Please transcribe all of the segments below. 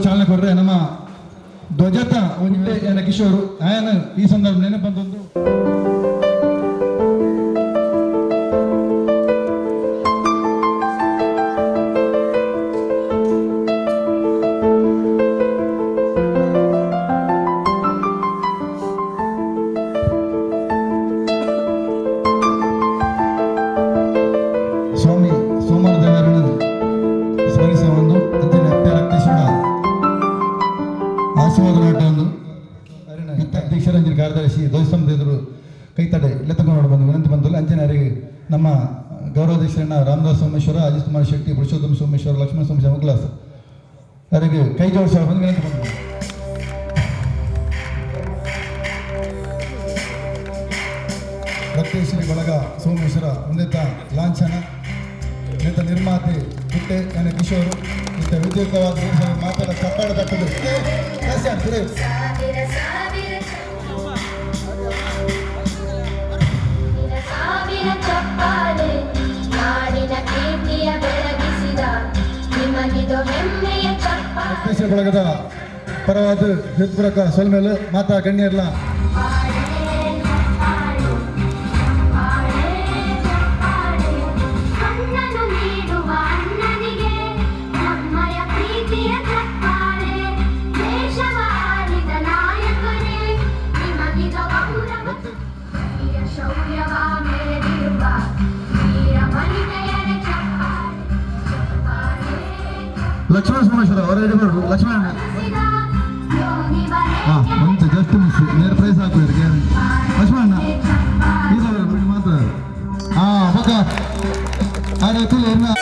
ಚಾಲನೆ ಕೊಡ್ರೆ ನಮ್ಮ ಧ್ವಜತ ಒಂಜೆ ಎನ ಕಿಶೋರು ಆಯನ ಈ ಸಂದರ್ಭ ನೆನಪಂತಂದು ಸ್ವಾಮಿ ಸೋಮನ ದೇವರನ್ನು ಸ್ಮರಿಸ ಒಂದು ಅಂಚಿನ ಅತ್ಯ ರಕ್ತೇಶ್ವರ ಆಶೀರ್ವಾದ ನಾಟ ಒಂದು ಅಧ್ಯಕ್ಷರಂಜನ ಕಾರ್ಯದರ್ಶಿ ಧ್ವಜಸ್ತಂಭದ ಕೈತಡೆ ಲೆತ್ತಕೊಂಡು ಬಂದು ವಿನಂತಿ ಬಂದಲ್ಲ. ಅಂಚಿನ ನಮ್ಮ ಗೌರವಾಧ್ಯಕ್ಷರನ್ನ ರಾಮದಾಸ್ ಸೋಮೇಶ್ವರ, ಅಜಿತ್ ಕುಮಾರ್ ಶೆಟ್ಟಿ, ಪುರುಷೋತ್ತಮ ಸೋಮೇಶ್ವರ, ಲಕ್ಷ್ಮಣ ಸೋಮೇಶ್ವರ ಮುಗ್ಲಾಸ್ ಅವರಿಗೆ ಕೈ ಜೋಡಿಸುವ ಬಂದು ವಿನಂತಿ ಬಂದರು. ರಕ್ತೇಶ್ವರಿ ಬಳಗ ಸೋಮೇಶ್ವರ ಹೊಂದಿದ್ದ ಲಾಂಛನ ನೇತ ನಿರ್ಮಾತೆ ಪುಟ್ಟೆ ಎನ ಕಿಶೋರು ಇತ್ತ ವಿದ್ಯುಕ್ತವಾದ ಮಾತಾಡ ಚಪ್ಪಾಳೆ ತಟ್ಟದು. ಸಾವಿರ ಚಪ್ಪಾಳೆ ನಾಡಿನ ಕೀರ್ತಿಯ ಬೆಳಗಿಸಿದ ನಿಮಗಿದು ಹೆಮ್ಮೆಯ ಚಪ್ಪಾಳೆ. ರಕ್ತೇಶ್ವರಿ ಬಳಗದ ಪರವಾದ ಹೃತ್ಪೂರ್ವಕ ಸೊಲ್ಮೇಲು ಮಾತಾ ಗಣ್ಯರ್ಲ ಕಣ್ಣನು ನೀಡುವ ಅಣ್ಣನಿಗೆ ನಮ್ಮಯ ಪ್ರೀತಿಯ ಚಪ್ಪಾಳೆ. ದೇಶವ ಆಳಿದ ನಾಯಕನೇ ನಿಮಗಿದು ಗೌರವ. ವೀರ ಶೌರ್ಯವ ಮೆರೆದಿರುವ ವೀರ ವನಿತೆಯರ ಚಪ್ಪಾಳೆ ಚಪ್ಪಾಳೆ. ಲಕ್ಷ್ಮಣ ಸೋಮೇಶ್ವರ ಅವರ ಲಕ್ಷ್ಮಣ ಹಾಂ ಮುಂಚೆ ಜಸ್ಟ್ ಮಿಸ್ ನೇರ ಪ್ರೈಸ್ ಹಾಕು ಇದಕ್ಕೆ ಲಕ್ಷ್ಮಣ ಈ ಮಾತ್ರ ಹಾಂ ಪಕ್ಕ ಆ ರೀತಿ ಇನ್ನು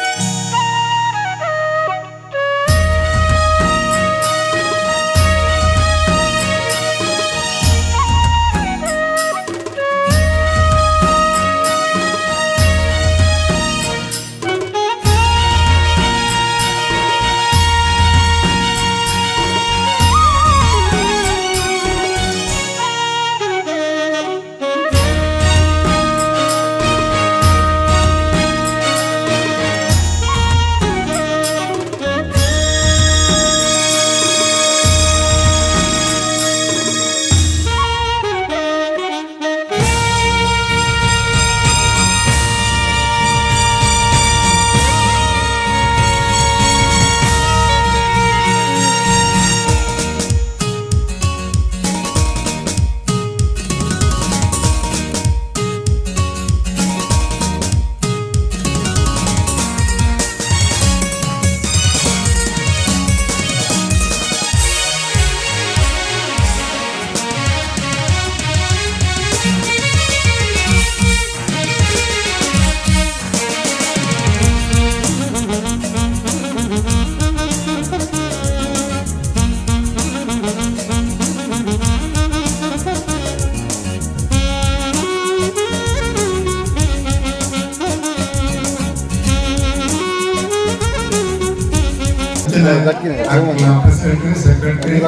ಪ್ರೆಸಿಡೆಂಟ್, ಸೆಕ್ರೆಟರಿ,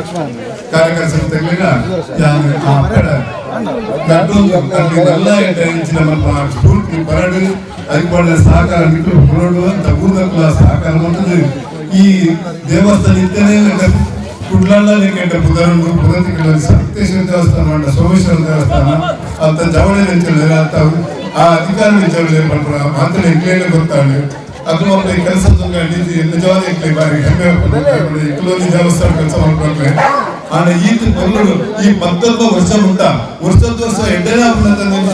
ಕಾರ್ಯಕರ್ತ ಸ್ಫೂರ್ತಿ ಪರಡು ಅದಕ್ಕೆ ಸಹಕಾರ ಬಿಟ್ಟು ಅಂತ ಊರ್ದಕ್ಕಲ ಸಹಕಾರ ಮಾಡ್ತದೆ. ಈ ದೇವಸ್ಥಾನ ಇತ್ತೇನೆ ಕುಡ್ಲಳ್ಳಿ ಕೆಟ್ಟ ಬುಧರಂದು ಬುಧತಿಗಳಲ್ಲಿ ಸತ್ಯೇಶ್ವರ ದೇವಸ್ಥಾನ, ಸೋಮೇಶ್ವರ ದೇವಸ್ಥಾನ ಅಂತ ಜವಳಿ ನಿಂತಿದ್ದಾರೆ ಅಂತ ಆ ಅಧಿಕಾರಿ ನಿಂತಿದ್ದಾರೆ ಮಾತ್ರ ಇಕ್ಲೇನೆ ಗೊತ್ತಾಳೆ. ಅದು ಒಬ್ಬ ಕೆಲಸ ನಿಜವಾದ ಇಕ್ಲೆ ಬಾರಿ ಹೆಮ್ಮೆ ಇಕ್ಲೊಂದು ದೇವಸ್ಥಾನ ಕೆಲಸ ಮಾಡ್ಕೊಂಡ್ರೆ ಆನೆ ಈತ ಬಲ್ಲರು ಈ 19 ವರ್ಷ ಉಂಟ ವರ್ಷದ ವರ್ಷ ಎಡ್ಡೆನ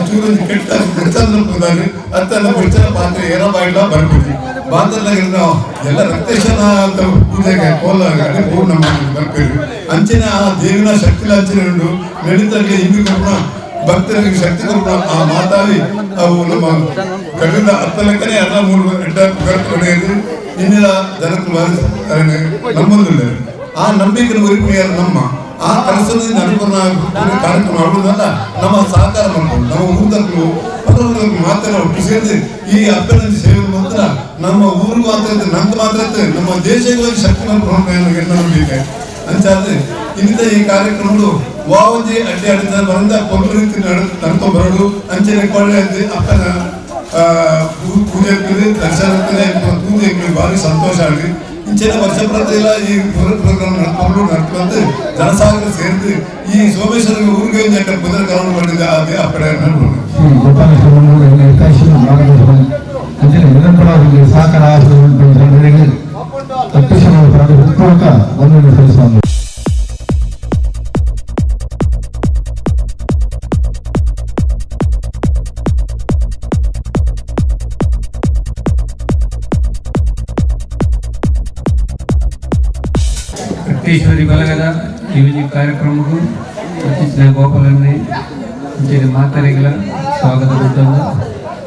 ಚೂರು ಕೆಟ್ಟ ಗುರ್ಚಾಂದ್ರೆ ಅತ್ತ ನಮ್ಮ ಪಾತ್ರೆ ಏನೋ ಬಾಯಿಲ್ಲ ಬರ್ಬೋದು ಬಾಂಧವ್ಯ ಎಲ್ಲ ರಕ್ತೇಶನ ಅಂತ ಪೂಜೆಗೆ ಕೋಲ ಪೂರ್ಣ ಬರ್ತೀವಿ. ಅಂಚಿನ ಆ ದೇವಿನ ಶಕ್ತಿ ಅಂಚಿನ ಉಂಟು ನಡೀತಲ್ಲಿ ಹಿಂದಿ ಕೊಬ್ಬ ಭಕ್ತರಿಗೆ ಶಕ್ತಿ ಕೊಬ್ಬ ಆ ಮಾತಾವಿ ಅವು ನಮ್ಮ ಕಡಿದ ಹತ್ತಲಕ್ಕನೆ ಎಲ್ಲ ಮೂರು ಎಡ್ಡ ಹೊಡೆಯದು ಇನ್ನಿನ ಜನಕ್ಕೆ ನಂಬೊಂದಿಲ್ಲ. ಆ ನಂಬಿಕೆ ಉರಿಪುಣಿಯಾರ ನಮ್ಮ ಆ ಕನಸಲ್ಲಿ ಅನುಕೂಲ ಕಾರ್ಯಕ್ರಮ ಆಗುವುದಲ್ಲ ನಮ್ಮ ಸಹಕಾರ ಮಾಡ್ಕೊಂಡು ನಮ್ಮ ಊರ್ದಕ್ಕೂ ಪರವರ್ಗಕ್ಕೂ ಮಾತ್ರ ಒಟ್ಟು ಸೇರಿಸಿ ಈ ಅಪ್ಪನ ಸೇವೆ ಮಾತ್ರ ನಮ್ಮ ಊರು ಮಾತ್ರ ನಂದು ಮಾತ್ರ ನಮ್ಮ ದೇಶಗಳಿಗೆ ಶಕ್ತಿ ಮಾಡ್ಕೊಂಡು ನಂಬಿಕೆ ಅಂಚಾದ್ರೆ ಇಂಥ ಈ ಕಾರ್ಯಕ್ರಮಗಳು ವಾವಜಿ ಅಡ್ಡಿ ಅಡ್ಡ ಬಂದ ಕೊಬ್ಬರಿ ರೀತಿ ನಡ್ಕೊ ಬರೋದು ಅಂಚನೆ ಕೊಳ್ಳೆ ಅಪ್ಪನ ಪೂಜೆ ಆಗ್ತದೆ, ದರ್ಶನ ಆಗ್ತದೆ, ಪೂಜೆ ಭಾರಿ ಸಂತೋಷ ಆಗಲಿ. ಇಂಚಿನ ವರ್ಷ ಪ್ರತಿ ಈ ಪ್ರೋಗ್ರಾಮ್ ನಡ್ಕೊಂಡು ನಡ್ಕೊಂಡು ಜನಸಾಗರ ಸೇರಿದು ಈ ಸೋಮೇಶ್ವರ ಊರಿಗೆ ಒಂದು ಪುದರ್ ಕರೋಡು ಮಾಡಿದ ಅದೇ ಅಪ್ಪಡೆ ಶ್ರೀ ಗೋಪಾಲಕೃಷ್ಣ ಅಂಚನೆ ನಿರಂತರವಾಗಿ ಸಹಕಾರ ಆಶೀರ್ವಾದ ಅಧ್ಯಕ್ಷರ ಹೃತ್ಪೂರ್ವಕ ವಂದನೆ ಸಲ್ಲಿಸುವಂತೆ. ರಕ್ತೇಶ್ವರಿ ಬಳಗದ ಈ ಒಂದು ಕಾರ್ಯಕ್ರಮಕ್ಕೂ ಅತ್ಯುತ್ತಮ ಗೋಪಾಲನ್ನೇ ಅಂಚನೆ ಮಾತರೆಗಳ ಸ್ವಾಗತ ಕೊಟ್ಟಂದು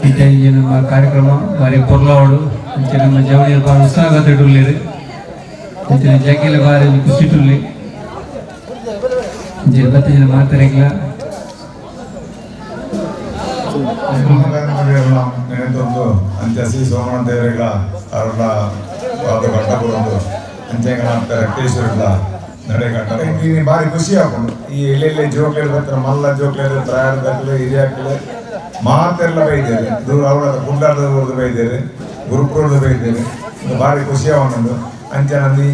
ಇತ್ಯಾದಿ ನಮ್ಮ ಕಾರ್ಯಕ್ರಮ ಬಾರಿ ಪೊರ್ಲಾವಡು ಅಂಚನೆ ನಮ್ಮ ಜವಳಿಯ ಬಾರಿ ಉತ್ಸಾಹ ಇಡುಲ್ಲೇರು ಅಂಚನೆ ಜಗ್ಗೆಲ ಬಾರಿ ಖುಷಿಟುಲ್ಲೆ ಅಂಚನೆ ಬತ್ತಿನ ಮಾತರೆಗಳ ನೆನೆತೊಂದು ಅಂಚ ಶ್ರೀ ಸೋಮಣ್ಣ ದೇವರಿಗಳ ಅವರ ಕಟ್ಟಬಹುದು ಅಂಚೆಗಳ ರಕ್ತೇಶ್ವರಗಳ ನಡೆಗಟ್ಟ ಈ ಭಾರಿ ಖುಷಿ ಹಾಕೊಂಡು ಈ ಎಲ್ಲೆಲ್ಲಿ ಜೋಕ್ಲೇರು ಬರ್ತಾರೆ ಮಲ್ಲ ಜೋಕ್ಲೇರು ಪ್ರಾಯದಕ್ಕಲೆ ಹಿರಿಯಾಕ್ಲೆ ಮಾತೆಲ್ಲ ಬೈದೇವೆ ದೂರ ಅವರ ಕುಂಡಾಡದವ್ರದ್ದು ಬೈದೇವೆ ಗುರುಪುರದ ಬೈದೇವೆ ಭಾರಿ ಖುಷಿ ಆವೊಂದು ಅಂಚೆ ನಂದು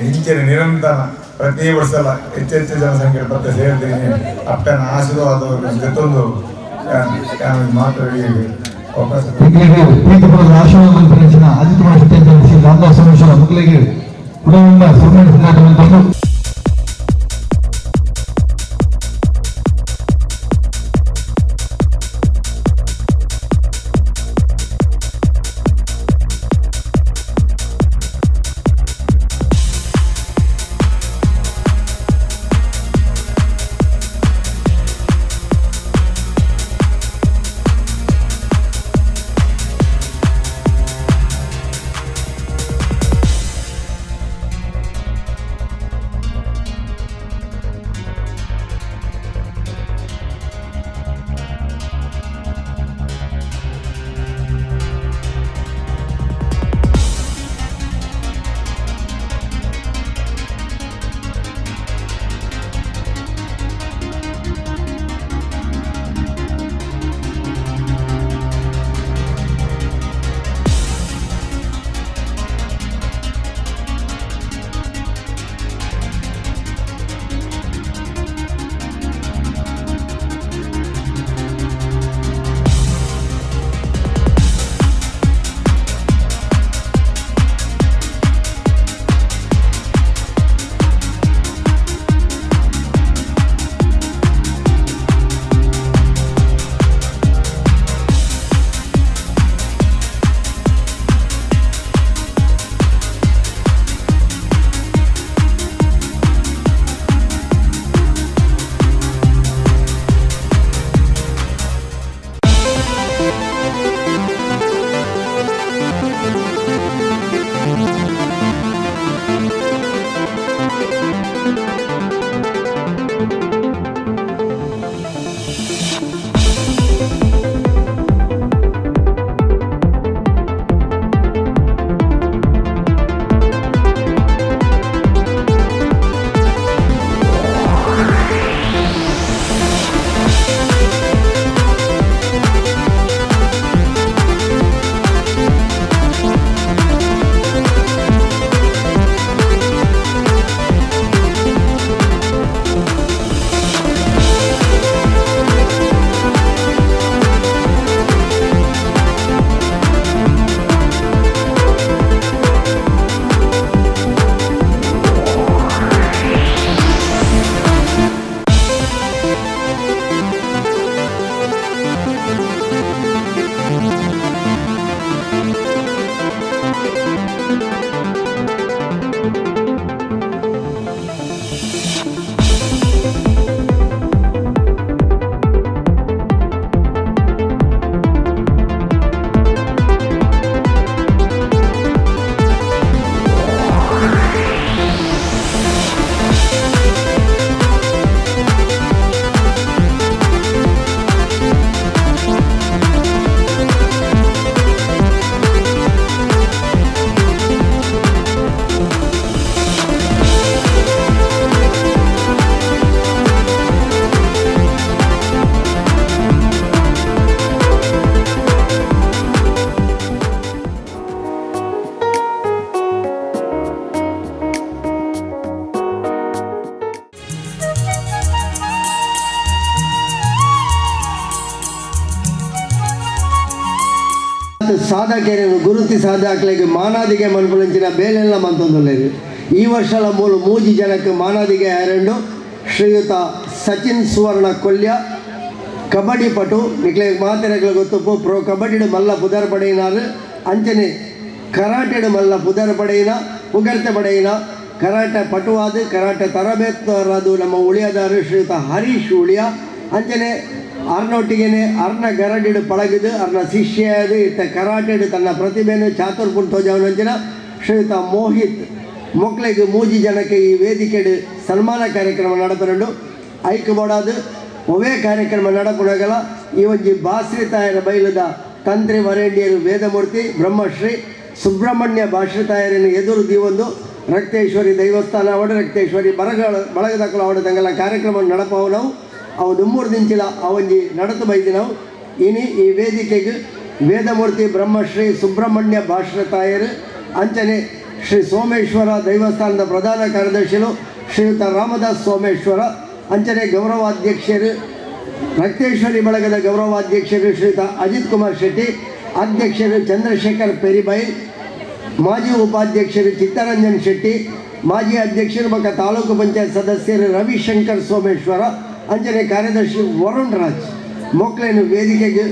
ಇಂಚೆನೆ ನಿರಂತರ ಪ್ರತಿ ವರ್ಷ ಹೆಚ್ಚೆಚ್ಚು ಜನಸಂಖ್ಯೆ ಮತ್ತೆ ಸೇರ್ತೀನಿ ಅಪ್ಪನ ಆಶೀರ್ವಾದ ಜೊತೊಂದು ಮಾತ್ರ ಅವಕಾಶ ಪ್ರೀತಿಪೂರ್ವಕ ಆಶೀರ್ವಾದ ಪರಿಚಯ ಅಜಿತ್ ಕುಮಾರ್ ಶೆಟ್ಟಿ ಶ್ರೀ ರಾಮದಾಸ್ ಸೋಮೇಶ್ವರ ಮಕ್ಕಳಿಗೆ ಕುಟುಂಬ ಸನ್ಮಾನ ಸಂಘಟನೆ. ಏತಾತ್ ಸಾಧಕರನ್ನು ಗುರುತಿ ಸಾಧಕರಿಗೆ ಮಾನಾದಿಗೆ ಮನ್ಪುನಂಚಿನ ಬೇಲೆಲ್ಲ ಮಂತೊಂದುಲ್ಲೆರ್. ಈ ವರ್ಷಲ ಮೂಲು 3 ಜನಕ್ಕೆ ಮಾನಾದಿಗೆ ಆಯರಂಡು. ಶ್ರೀಯುತ ಸಚಿನ್ ಸುವರ್ಣ ಕೊಲ್ಯ ಕಬಡ್ಡಿ ಪಟು, ನಿಕ್ಲೆ ಮಾತೆರೆಗ್ಲ ಗೊತ್ತುಪ್ಪು, ಪ್ರೋ ಕಬಡ್ಡಿಡು ಮಲ್ಲ ಪುದರ್ ಪಡೆಯಿನಾರು, ಅಂಚನೆ ಕರಾಟೆಡು ಮಲ್ಲ ಪುದರ್ ಪಡೆಯಿನ ಪುಗರ್ತೆ ಪಡೆಯಿನ ಕರಾಟೆ ಪಟುವಾದ ಕರಾಟೆ ತರಬೇತುದಾರರಾದ ನಮ್ಮ ಉಳಿಯದಾರು ಶ್ರೀಯುತ ಹರೀಶ್ ಉಳಿಯ. ಅಂಚನೆ ಅರ್ನೊಟ್ಟಿಗೆನೆ ಅರ್ನ ಗರಡಿಡು ಪಳಗಿದು ಅರ್ನ ಶಿಷ್ಯದು ಇತ್ತ ಕರಾಟೆಡು ತನ್ನ ಪ್ರತಿಭೆಯನ್ನು ಚಾತುರ್ಪುರ್ ತೋಜವನಂಚಿನ ಶ್ರೀಯುತ ಮೋಹಿತ್ ಮೊಕ್ಲೆಗ್ 3 ಜನಕ್ಕೆ ಈ ವೇದಿಕೆಡು ಸನ್ಮಾನ ಕಾರ್ಯಕ್ರಮ ನಡಪರಂಡು. ಐಕ್ ಬೋಡಾದು ಒವೇ ಕಾರ್ಯಕ್ರಮ ನಡಪುನಗಲ ಈ ಒಂಜಿ ಬಾಸ್ರಿತಾಯರ ಬೈಲದ ತಂತ್ರಿ ವರೇಣ್ಯರು ವೇದಮೂರ್ತಿ ಬ್ರಹ್ಮಶ್ರೀ ಸುಬ್ರಹ್ಮಣ್ಯ ಭಾಷಿತಾಯರನ್ನು ಎದುರು ದೀವೊಂದು ರಕ್ತೇಶ್ವರಿ ದೈವಸ್ಥಾನ ಅವಡು ರಕ್ತೇಶ್ವರಿ ಬಳಗದಕ್ಕಲು ಅವಡು ತಂಗಲ ಕಾರ್ಯಕ್ರಮ ನಡಪವು ನಾವು ಅವು ದುಮ್ಮೂರು ದಿಂಚಿಲ ಅವಂಜಿ ನಡತು ಬೈದಿನವು. ಇನಿ ಈ ವೇದಿಕೆಗೆ ವೇದಮೂರ್ತಿ ಬ್ರಹ್ಮಶ್ರೀ ಸುಬ್ರಹ್ಮಣ್ಯ ಭಾಷಿತಾಯರು ಅಂಚನೆ ಶ್ರೀ ಸೋಮೇಶ್ವರ ದೈವಸ್ಥಾನದ ಪ್ರಧಾನ ಕಾರ್ಯದರ್ಶಿಗಳು ಶ್ರೀಯುತ ರಾಮದಾಸ್ ಸೋಮೇಶ್ವರ, ಅಂಚನೆ ಗೌರವಾಧ್ಯಕ್ಷರು ರಕ್ತೇಶ್ವರಿ ಬಳಗದ ಗೌರವಾಧ್ಯಕ್ಷರು ಶ್ರೀಯುತ ಅಜಿತ್ ಕುಮಾರ್ ಶೆಟ್ಟಿ, ಅಧ್ಯಕ್ಷರು ಚಂದ್ರಶೇಖರ್ ಪೆರಿಬೈಲ್, ಮಾಜಿ ಉಪಾಧ್ಯಕ್ಷರು ಚಿತ್ತರಂಜನ್ ಶೆಟ್ಟಿ, ಮಾಜಿ ಅಧ್ಯಕ್ಷರು ಮತ್ತು ತಾಲೂಕು ಪಂಚಾಯತ್ ಸದಸ್ಯರು ರವಿಶಂಕರ್ ಸೋಮೇಶ್ವರ, ಅಂಚನೆ ಕಾರ್ಯದರ್ಶಿ ವರುಣ್ ರಾಜ್ ಮಕ್ಕಳನ್ನು ವೇದಿಕೆಗೆ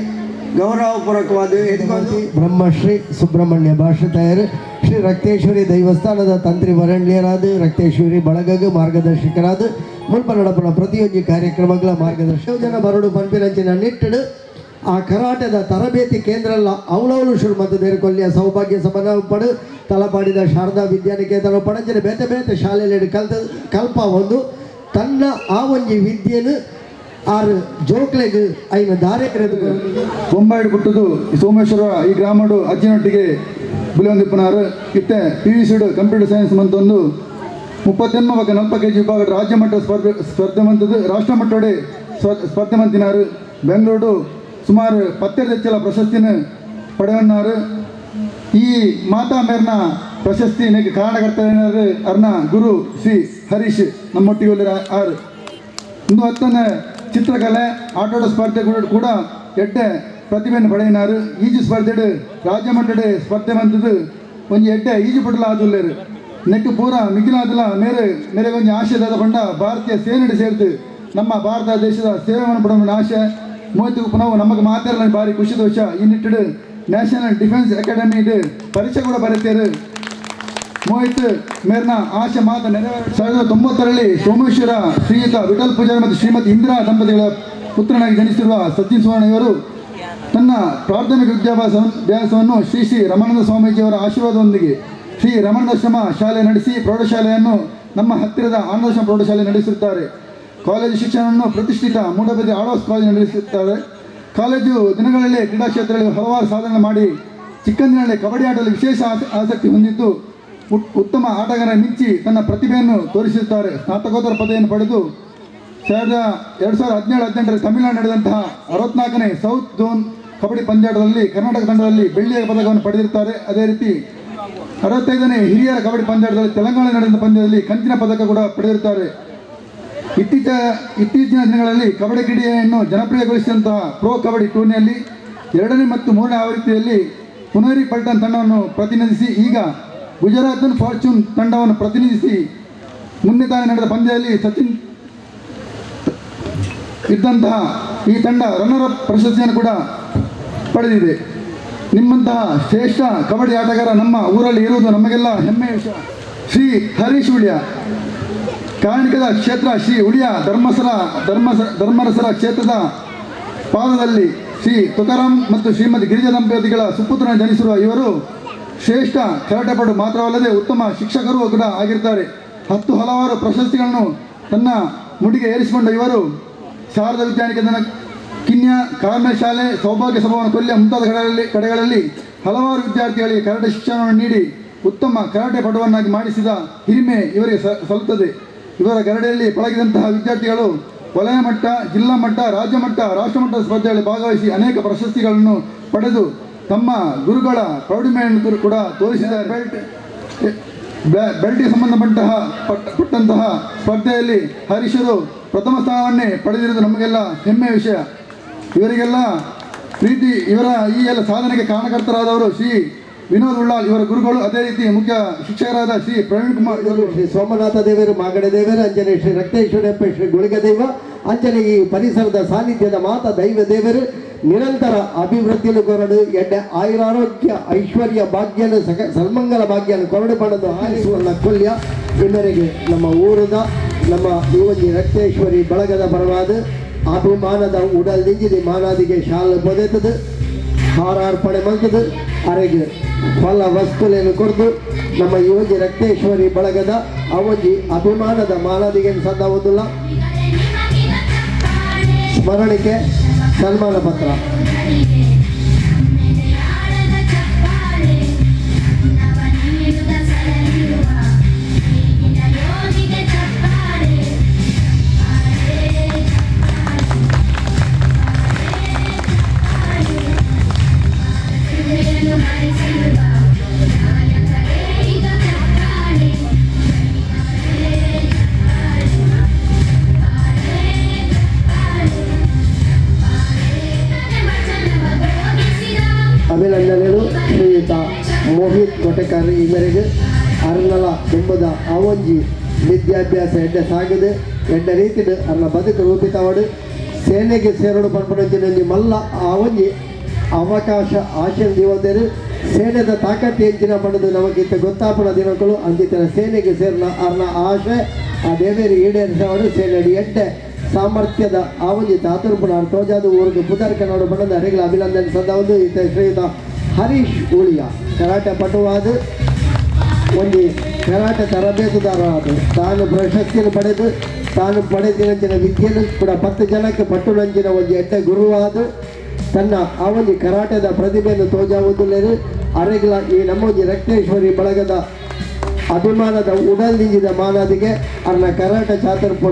ಗೌರವಪೂರ್ವಕವಾದ ಎದ್ಕೊಂಡು ಬ್ರಹ್ಮಶ್ರೀ ಸುಬ್ರಹ್ಮಣ್ಯ ಭಾಷಿತಾಯರು ಶ್ರೀ ರಕ್ತೇಶ್ವರಿ ದೈವಸ್ಥಾನದ ತಂತ್ರಿ ವರಣ್ಯರಾದ ರಕ್ತೇಶ್ವರಿ ಬಳಗಗ ಮಾರ್ಗದರ್ಶಕರಾದ ಮುಲ್ಪ ನಡಪುನ ಪ್ರತಿಯೊಂದು ಕಾರ್ಯಕ್ರಮಗಳ ಮಾರ್ಗದರ್ಶಕ ಜನ ಬರಡು ಪನ್ಪಿನಂಚಿನ ನಿಟ್ಟಡು ಆ ಕರಾಟದ ತರಬೇತಿ ಕೇಂದ್ರ ಅವಳವಳು ಶುರು ಮತ್ತು ದೇರ್ಕೊಲ್ಲಿಯ ಸೌಭಾಗ್ಯ ಸಮನ ಪಡು ತಲಪಾಡಿದ ಶಾರದಾ ವಿದ್ಯಾನಿಕೇತನ ಪಡಂಚಿನ ಬೇತೆ ಬೇತೆ ಶಾಲೆಯಲ್ಲಿ ಕಲ್ತ ಕಲ್ಪ ಒಂದು ತನ್ನ ಆ ಒಂಜಿ ವಿದ್ಯೆನು ಆರು ಜೋಕ್ಲೆಗ್ ಐನ ದಾರೆ ಬೊಂಬಾಯಿಡು ಪುಟ್ಟುದು ಸೋಮೇಶ್ವರ ಈ ಗ್ರಾಮಡು ಅಜ್ಜಿನೊಟ್ಟಿಗೆ ಬುಲಿಯೊಂದಿಪ್ಪನಾರು. ಇತ್ತೆ ಪಿ ವಿ ಸಿಡು ಕಂಪ್ಯೂಟರ್ ಸೈನ್ಸ್ ಮಂತೊಂದು 38 ಬೊಕ್ಕ 40 ಕೆಜಿ ವಿಭಾಗ ರಾಜ್ಯ ಮಟ್ಟ ಸ್ಪರ್ಧೆ ಮಂತದ್ದು ರಾಷ್ಟ್ರ ಮಟ್ಟೋಡೆ ಸ್ಪರ್ಧೆ ಮಂತಿನಾರು. ಬೆಂಗಳೂರು ಸುಮಾರು 10 ಹೆಚ್ಚಲ ಪ್ರಶಸ್ತಿನ ಪಡೆಯನ್ನಾರು. ಈ ಮಾತಾ ಮೇರ್ನ ಪ್ರಶಸ್ತಿ ಕಾರಣಕರ್ತೇನಾರು ಅರ್ನ ಗುರು ಶ್ರೀ ಹರೀಶ್ ನಮ್ಮೊಟ್ಟಿಗೆ ಆರು. ಇಂದು ಹತ್ತನೇ ಚಿತ್ರಕಲೆ ಆಟೋಟ ಸ್ಪರ್ಧೆ ಕೂಡ ಎಡ್ಡೆ ಪ್ರತಿಭೆಯನ್ನು ಪಡೆಯಿನಾರು. ಈಜು ಸ್ಪರ್ಧೆ ರಾಜ್ಯ ಮಟ್ಟದ ಸ್ಪರ್ಧೆ ಬಂದದ್ದು ಒಂಜಿ ಎಡ್ಡೆ ಈಜು ಪಟಲ ಆದುಲ್ಲೇರು. ನೆಕ್ಕು ಪೂರ ಮಿಗಿಲಾದಲ ಮೇರೆ ಮೇರೆ ಒಂಜಿ ಆಶೆ ಪಂಡ ಭಾರತೀಯ ಸೇನೆಡೆ ಸೇರ್ದು ನಮ್ಮ ಭಾರತ ದೇಶದ ಸೇವೆಯನ್ನು ಪಡೆಯುವ ಆಶೆ ಮೋಯ್ತು ನಾವು ನಮಗೆ ಮಾತಾಡಲ ಭಾರಿ ಖುಷಿ ದೋಷ. ಈ ನಿಟ್ಟಿಡು national defence academy ಪರೀಕ್ಷೆ ಕೂಡ ಬರೀತಾರೆ. ಮೋಹಿತ್ ಮೇರ್ನ ಆಶೆ ಮಾತ ನೆರವೇರ 1990ರಲ್ಲಿ ಸೋಮೇಶ್ವರ ಶ್ರೀಯುತ ವಿಠಲ್ ಪೂಜಾರಿ ಮತ್ತು ಶ್ರೀಮತಿ ಇಂದಿರಾ ದಂಪತಿಗಳ ಪುತ್ರನಾಗಿ ಜನಿಸಿರುವ ಸಚಿನ್ ಸುವರ್ಣ ಇವರು ತನ್ನ ಪ್ರಾಥಮಿಕ ವಿದ್ಯಾಭ್ಯಾಸವನ್ನು ಶ್ರೀ ಶ್ರೀ ರಮಾನಂದ ಸ್ವಾಮೀಜಿಯವರ ಆಶೀರ್ವಾದದೊಂದಿಗೆ ಶ್ರೀ ರಮಾನಂದಾಶ್ರಮ ಶಾಲೆ ನಡೆಸಿ ಪ್ರೌಢಶಾಲೆಯನ್ನು ನಮ್ಮ ಹತ್ತಿರದ ಆನಂದಾಶ್ರಮ ಪ್ರೌಢಶಾಲೆ ನಡೆಸುತ್ತಾರೆ. ಕಾಲೇಜು ಶಿಕ್ಷಣವನ್ನು ಪ್ರತಿಷ್ಠಿತ ಮೂಡಬಿದ್ರೆ ಆಳ್ವಾಸ್ ಕಾಲೇಜು ನಡೆಸುತ್ತಾರೆ. ಕಾಲೇಜು ದಿನಗಳಲ್ಲಿ ಕ್ರೀಡಾ ಕ್ಷೇತ್ರದಲ್ಲಿ ಹಲವಾರು ಸಾಧನೆ ಮಾಡಿ ಚಿಕ್ಕಂದಿನಲ್ಲಿ ಕಬಡ್ಡಿ ಆಟದಲ್ಲಿ ವಿಶೇಷ ಆಸಕ್ತಿ ಹೊಂದಿದ್ದು ಉತ್ತಮ ಆಟಗಾರ ಮಿಂಚಿ ತನ್ನ ಪ್ರತಿಭೆಯನ್ನು ತೋರಿಸುತ್ತಾರೆ. ಸ್ನಾತಕೋತ್ತರ ಪದವಿಯನ್ನು ಪಡೆದು 2017-18ರಲ್ಲಿ ತಮಿಳುನಾಡು ನಡೆದಂತಹ 64ನೇ ಸೌತ್ ಝೋನ್ ಕಬಡ್ಡಿ ಪಂದ್ಯಾಟದಲ್ಲಿ ಕರ್ನಾಟಕ ತಂಡದಲ್ಲಿ ಬೆಳ್ಳಿಯ ಪದಕವನ್ನು ಪಡೆದಿರುತ್ತಾರೆ. ಅದೇ ರೀತಿ 65ನೇ ಹಿರಿಯರ ಕಬಡ್ಡಿ ಪಂದ್ಯಾಟದಲ್ಲಿ ತೆಲಂಗಾಣ ನಡೆದ ಪಂದ್ಯದಲ್ಲಿ ಕಂಚಿನ ಪದಕ ಕೂಡ ಪಡೆದಿರುತ್ತಾರೆ. ಇತ್ತೀಚಿನ ದಿನಗಳಲ್ಲಿ ಕಬಡ್ಡಿ ಕ್ರೀಡೆಯನ್ನು ಜನಪ್ರಿಯಗೊಳಿಸಿದಂತಹ ಪ್ರೋ ಕಬಡ್ಡಿ ಟೂರ್ನಿಯಲ್ಲಿ 2ನೇ ಮತ್ತು 3ನೇ ಆವೃತ್ತಿಯಲ್ಲಿ ಪುನೇರಿ ಪಲ್ಟನ್ ತಂಡವನ್ನು ಪ್ರತಿನಿಧಿಸಿ ಈಗ ಗುಜರಾತ್ ಫಾರ್ಚೂನ್ ತಂಡವನ್ನು ಪ್ರತಿನಿಧಿಸಿ ಮೊನ್ನೆ ತಾನೇ ನಡೆದ ಪಂದ್ಯದಲ್ಲಿ ಸಚಿನ್ ಇದ್ದಂತಹ ಈ ತಂಡ ರನ್ನರ್ ಅಪ್ ಪ್ರಶಸ್ತಿಯನ್ನು ಕೂಡ ಪಡೆದಿದೆ. ನಿಮ್ಮಂತಹ ಶ್ರೇಷ್ಠ ಕಬಡ್ಡಿ ಆಟಗಾರ ನಮ್ಮ ಊರಲ್ಲಿ ಇರುವುದು ನಮಗೆಲ್ಲ ಹೆಮ್ಮೆಯ ವಿಷಯ. ಶ್ರೀ ಹರೀಶ್ ಉಳಿಯ ಕಾರಣಿಕದ ಕ್ಷೇತ್ರ ಶ್ರೀ ಉಳಿಯ ಧರ್ಮರಸರ ಕ್ಷೇತ್ರದ ಪಾದದಲ್ಲಿ ಶ್ರೀ ತುಕಾರಾಮ್ ಮತ್ತು ಶ್ರೀಮತಿ ಗಿರಿಜಾ ದಂಪತಿಗಳ ಸುಪುತ್ರನ ಜನಿಸಿರುವ ಇವರು ಶ್ರೇಷ್ಠ ಕರಾಟೆಪಟು ಮಾತ್ರವಲ್ಲದೆ ಉತ್ತಮ ಶಿಕ್ಷಕರು ಕೂಡ ಆಗಿರ್ತಾರೆ. 10 ಹಲವಾರು ಪ್ರಶಸ್ತಿಗಳನ್ನು ತನ್ನ ಮುಡಿಗೆ ಏರಿಸಿಕೊಂಡ ಇವರು ಶಾರದಾ ವಿದ್ಯಾನಿಕೇತನ, ಕಿನ್ಯಾ, ಕಾರ್ಮೆಲ್ ಶಾಲೆ, ಸೌಭಾಗ್ಯ ಸಭಾವನ ಕೊಲ್ಯ ಮುಂತಾದ ಕಡೆಗಳಲ್ಲಿ ಹಲವಾರು ವಿದ್ಯಾರ್ಥಿಗಳಿಗೆ ಕರಾಟೆ ಶಿಕ್ಷಣವನ್ನು ನೀಡಿ ಉತ್ತಮ ಕರಾಟೆ ಪಟುವನ್ನಾಗಿ ಮಾಡಿಸಿದ ಹಿರಿಮೆ ಇವರಿಗೆ ಸಲ್ಲುತ್ತದೆ. ಇವರ ಗರಡಿಯಲ್ಲಿ ಪಳಗಿದಂತಹ ವಿದ್ಯಾರ್ಥಿಗಳು ವಲಯ ಮಟ್ಟ, ಜಿಲ್ಲಾ ಮಟ್ಟ, ರಾಜ್ಯ ಮಟ್ಟ, ರಾಷ್ಟ್ರಮಟ್ಟದ ಸ್ಪರ್ಧೆಗಳಲ್ಲಿ ಭಾಗವಹಿಸಿ ಅನೇಕ ಪ್ರಶಸ್ತಿಗಳನ್ನು ಪಡೆದು ತಮ್ಮ ಗುರುಗಳ ಪ್ರೌಢಿಮೆಯನ್ನು ಕೂಡ ತೋರಿಸಿದ್ದಾರೆ. ಬೆಲ್ಟ್ಗೆ ಸಂಬಂಧಪಟ್ಟಂತಹ ಸ್ಪರ್ಧೆಯಲ್ಲಿ ಹರೀಶರು ಪ್ರಥಮ ಸ್ಥಾನವನ್ನೇ ಪಡೆದಿರುವುದು ನಮಗೆಲ್ಲ ಹೆಮ್ಮೆಯ ವಿಷಯ. ಇವರಿಗೆಲ್ಲ ರೀತಿ ಇವರ ಈ ಎಲ್ಲ ಸಾಧನೆಗೆ ಕಾರಣಕರ್ತರಾದವರು ಶ್ರೀ ವಿನೋದ್ ಉಳ್ಳಾಲ್ ಇವರ ಗುರುಗಳು. ಅದೇ ರೀತಿ ಮುಖ್ಯ ಶಿಕ್ಷಕರಾದ ಶ್ರೀ ಪ್ರವೀಣ್ ಕುಮಾರ್ ಇವರು ಶ್ರೀ ಸೋಮನಾಥ ದೇವರು, ಮಾಗಡೆ ದೇವರು, ಅಂಜನೆ ಶ್ರೀ ರಕ್ತೇಶ್ವರಪ್ಪ ಶ್ರೀ ಗುಳಿಗ ದೈವ, ಅಂಜನೆ ಈ ಪರಿಸರದ ಸಾನ್ನಿಧ್ಯದ ಮಾತ ದೈವ ದೇವರು ನಿರಂತರ ಅಭಿವೃದ್ಧಿಯನ್ನು ಕೊರಡು ಎಡ್ಡೆ ಆಯುರಾರೋಗ್ಯ ಐಶ್ವರ್ಯ ಭಾಗ್ಯನ ಸನ್ಮಂಗಲ ಭಾಗ್ಯನ ಕೊರಡು ಪಡೆದು ಆಯಿಸುವನ್ನ ಕೊಲ್ಯ ಇನ್ನರಿಗೆ ನಮ್ಮ ಊರದ ನಮ್ಮ ಈ ಒಂದು ರಕ್ತೇಶ್ವರಿ ಬಳಗದ ಪರವಾದ ಅಭಿಮಾನದ ಉಡಲ್ ದಿಂಜಿದಿ ಮಾನಾದಿಗೆ ಶಾಲೆ ಬದೆತದು ಹಾರಾರ್ಪಣೆ ಮಂತದು ಅರೆಗೆ ಫಲ ವಸ್ತುಗಳನ್ನು ಕೊಡ್ದು ನಮ್ಮ ಈ ಒಂದು ರಕ್ತೇಶ್ವರಿ ಬಳಗದ ಅವೊಂಜಿ ಅಭಿಮಾನದ ಮಾನಾದಿಗೆ ಸದ್ದಾವುದಿಲ್ಲ. ಸ್ಮರಣಿಕೆ ಸನ್ಮಾನ ಪತ್ರ. ಅಭಿನಂದನೆಗಳು ಶ್ರೀಯುತ ಮೋಹಿತ್ ಕೊಟೆಕಾರ್ ಈ ಮೇರೆಗೆ ಅರ್ನಲ ತುಂಬದ ಅವೊಂಜಿ ವಿದ್ಯಾಭ್ಯಾಸ ಎಡ್ಡೆ ಸಾಗದೆ ಎಡ್ಡೆ ರೀತಿಡು ಅರ್ನ ಬದುಕು ರೂಪಿತವಡು ಸೇನೆಗೆ ಸೇರಡು ಪಡ್ಪಡಂಚಿನ ಮಲ್ಲ ಆವಂಜಿ ಅವಕಾಶ ಆಶೆ ದಿವಂದೇರು ಸೇನೆದ ತಾಕತ್ತು ಎಂಚಿನ ಪಡೆದು ನಮಗಿತ್ತ ಗೊತ್ತಾಪಣ ದಿನಗಳು ಅಂಜಿತರ ಸೇನೆಗೆ ಸೇರಿನ ಅರ್ನ ಆಶೆ ಆ ದೇವೇರಿ ಈಡೇರಿಸವಡು ಸೇನೆಡಿ ಎಡ್ಡೆ ಸಾಮರ್ಥ್ಯದ ಆವಂಜಿ ತಾತುರ್ಪುಣ ತೋಜಾದ ಊರಿಗೆ ಪುದರ್ ಕನ್ನಡ ಬಣ್ಣದ ಅರೆಗಳ ಅಭಿನಂದನೆ ಸದಾ ಈತ ಶ್ರೀಯುತ ಹರೀಶ್ ಉಳಿಯ ಕರಾಟೆ ಪಟುವಾದ ಒಂದು ಕರಾಟೆ ತರಬೇತುದಾರರಾದ ತಾನು ಪ್ರಶಸ್ತಿಯನ್ನು ಪಡೆದು ತಾನು ಪಡೆದಿನಂಚಿನ ವಿದ್ಯೆಯನ್ನು ಕೂಡ 10 ಜನಕ್ಕೆ ಪಟ್ಟು ನಂಚಿನ ಒಂದು ಎಡ್ಡೆ ಗುರುವಾದ ತನ್ನ ಆ ಒಂದು ಕರಾಟೆದ ಪ್ರತಿಭೆಯನ್ನು ತೋಜಾವುದಿಲ್ಲರು ಅರೆಗಳ ಈ ನಮ್ಮೊಂದು ರಕ್ತೇಶ್ವರಿ ಬಳಗದ ಅಭಿಮಾನದ ಉಡಲ್ದಿಂಜಿದ ಮಾನಾದಿಗೆ ಅರ್ನ ಕರಾಟೆ ಚಾತುರ್ಪು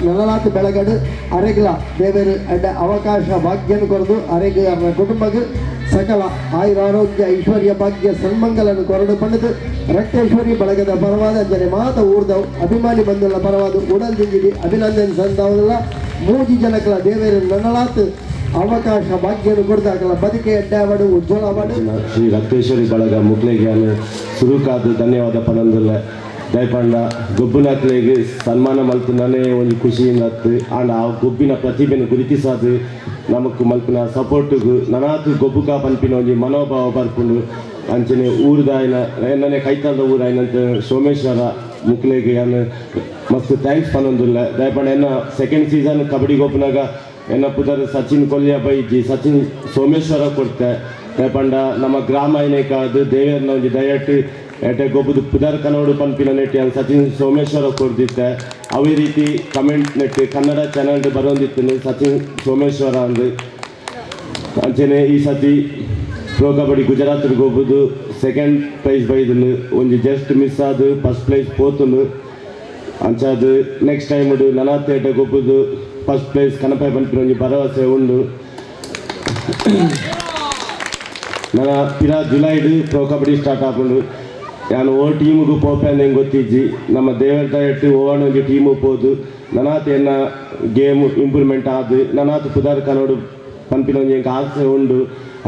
ನನಲಾತು ಬೆಳಗಡು ಅರೆಗ್ಲ ದೇವರು ಅಡ್ಡ ಅವಕಾಶ ಭಾಗ್ಯನು ಕೊರದು ಅರೆಗೆ ಅರ್ನ ಕುಟುಂಬಕ್ಕೆ ಸಕಲ ಆಯುರಾರೋಗ್ಯ ಐಶ್ವರ್ಯ ಭಾಗ್ಯ ಸನ್ಮಂಗಲನ್ನು ಕೊರಡು ಪಡೆದು ರಕ್ತೇಶ್ವರಿ ಬಳಗದ ಪರವಾದ ಜನ ಮಾತ ಊರ್ದ ಅಭಿಮಾನಿ ಬಂಧುಗಳ ಪರವಾದ ಉಡಲ್ದಿಂಜಿದಿ ಅಭಿನಂದನೆ ಸಂದಾವಲ್ಲ ಮೂಜಿ ಜನಕಲ ದೇವರು ನನಲಾತು ಅವಕಾಶ ಭಾಗ್ಯನು ಕೊಡ್ದಾಕಲ ಬದುಕೆ ಅಡ್ಡಾವಡು ಉಜ್ವಲವಾಡು. ಶ್ರೀ ರಕ್ತೇಶ್ವರಿ ಬಳಗ ಮುಕ್ಲೆಗೆ ಸುರುಕಾದ ಧನ್ಯವಾದ ಪನಂದುಲ್ಲ ದಯಪಂಡ ಗೊಬ್ಬುನಾಕ್ಲೆಗೆ ಸನ್ಮಾನ ಮಲ್ಪುನೇ ಒಂದು ಖುಷಿಯಿಂದ ಆಂಡ ಆ ಗೊಬ್ಬಿನ ಪ್ರತಿಭೆಯನ್ನು ಗುರುತಿಸಾದು ನಮಕ್ ಮಲ್ಪಿನ ಸಪೋರ್ಟ್ಗು ನನಾತ್ ಗೊಬ್ಬುಕ ಪನ್ಪಿನ ಒಂಜಿ ಮನೋಭಾವ ಬರ್ಪುಂಡು. ಅಂಚನೆ ಊರುದಾಯನ ಎನ್ನನೆ ಕೈತಾಲ್ದ ಊರಾಯನಂತ ಸೋಮೇಶ್ವರ ಮುಕ್ಲೆಗೆ ಯಾನ್ ಮಸ್ತ್ thanks ಪನೊಂದುಲ್ಲ. ದಯಪಂಡ ಎನ್ನ ಸೆಕೆಂಡ್ ಸೀಸನ್ ಕಬಡ್ಡಿ ಗೊಬ್ಬುನಾಗ ಎನ್ನ ಪುದರ್ ಸಚಿನ್ ಕೊಲ್ಯ ಬೈಜಿ ಸಚಿನ್ ಸೋಮೇಶ್ವರ ಕೊಡ್ತೆ. ದಯಪಂಡ ನಮ್ಮ ಗ್ರಾಮ ಏನೇಕಾದು ದೇವೇರ್ನ ಒಂಜಿ ದಯಟ್ಟು ಎಟೆ ಗೊಬ್ಬುದು ಪುದರ್ ಕನ್ನಡ ಪನ್ಪಿನ ನೆಟ್ಟಿ ಸಚಿನ್ ಸೋಮೇಶ್ವರ ಕೊಡ್ದಿತ್ತೆ. ಅವೇ ರೀತಿ ಕಮೆಂಟ್ ನೆಟ್ಟು ಕನ್ನಡ ಚಾನಲ್ ಬರೋಂದಿತ್ತು ಸಚಿನ್ ಸೋಮೇಶ್ವರ ಅಂದು. ಅಂಚನೆ ಈ ಸತಿ ಪ್ರೋ ಕಬಡ್ಡಿ ಗುಜರಾತ್ ಗೊಬ್ಬುದು ಸೆಕೆಂಡ್ ಪ್ರೈಸ್ ಬೈದುಂಡು ಒಂಜಿ ಜಸ್ಟ್ ಮಿಸ್ ಆದು ಫಸ್ಟ್ ಪ್ಲೇಸ್ ಪೋತುಂಡು. ಅಂಚಾದು ನೆಕ್ಸ್ಟ್ ಟೈಮ್ ನನಾತ್ ಎಟೆ ಗೊಬ್ಬುದು ಫಸ್ಟ್ ಪ್ಲೇಸ್ ಕನಪೆ ಪನ್ಪಿನ ಒಂಜಿ ಭರವಸೆ ಉಂಡು. ನನ್ನ ಪಿರ ಜುಲೈಡ್ ಪ್ರೋ ಕಬಡ್ಡಿ ಸ್ಟಾರ್ಟ್ ಆಪುಂಡು. ನಾನು ಓ ಟೀಮಿಗೂ ಪೋಪೆ ಹೆಂಗೆ ಗೊತ್ತಿಜ್ಜಿ ನಮ್ಮ ದೇವರ ದಯಟ್ಟು ಓವಣ ಒಂಜಿ ಟೀಮು ಪೋದು ನನಾತ್ ಎನ್ನ ಗೇಮ್ ಇಂಪ್ರೂವ್ಮೆಂಟ್ ಆದು ನನಾತ್ ಪುದರ್ ಕನ್ನಡ ಪನ್ಪಿನ ಒಂಜಿ ಎಂಕ್ ಆಸೆ ಉಂಡು.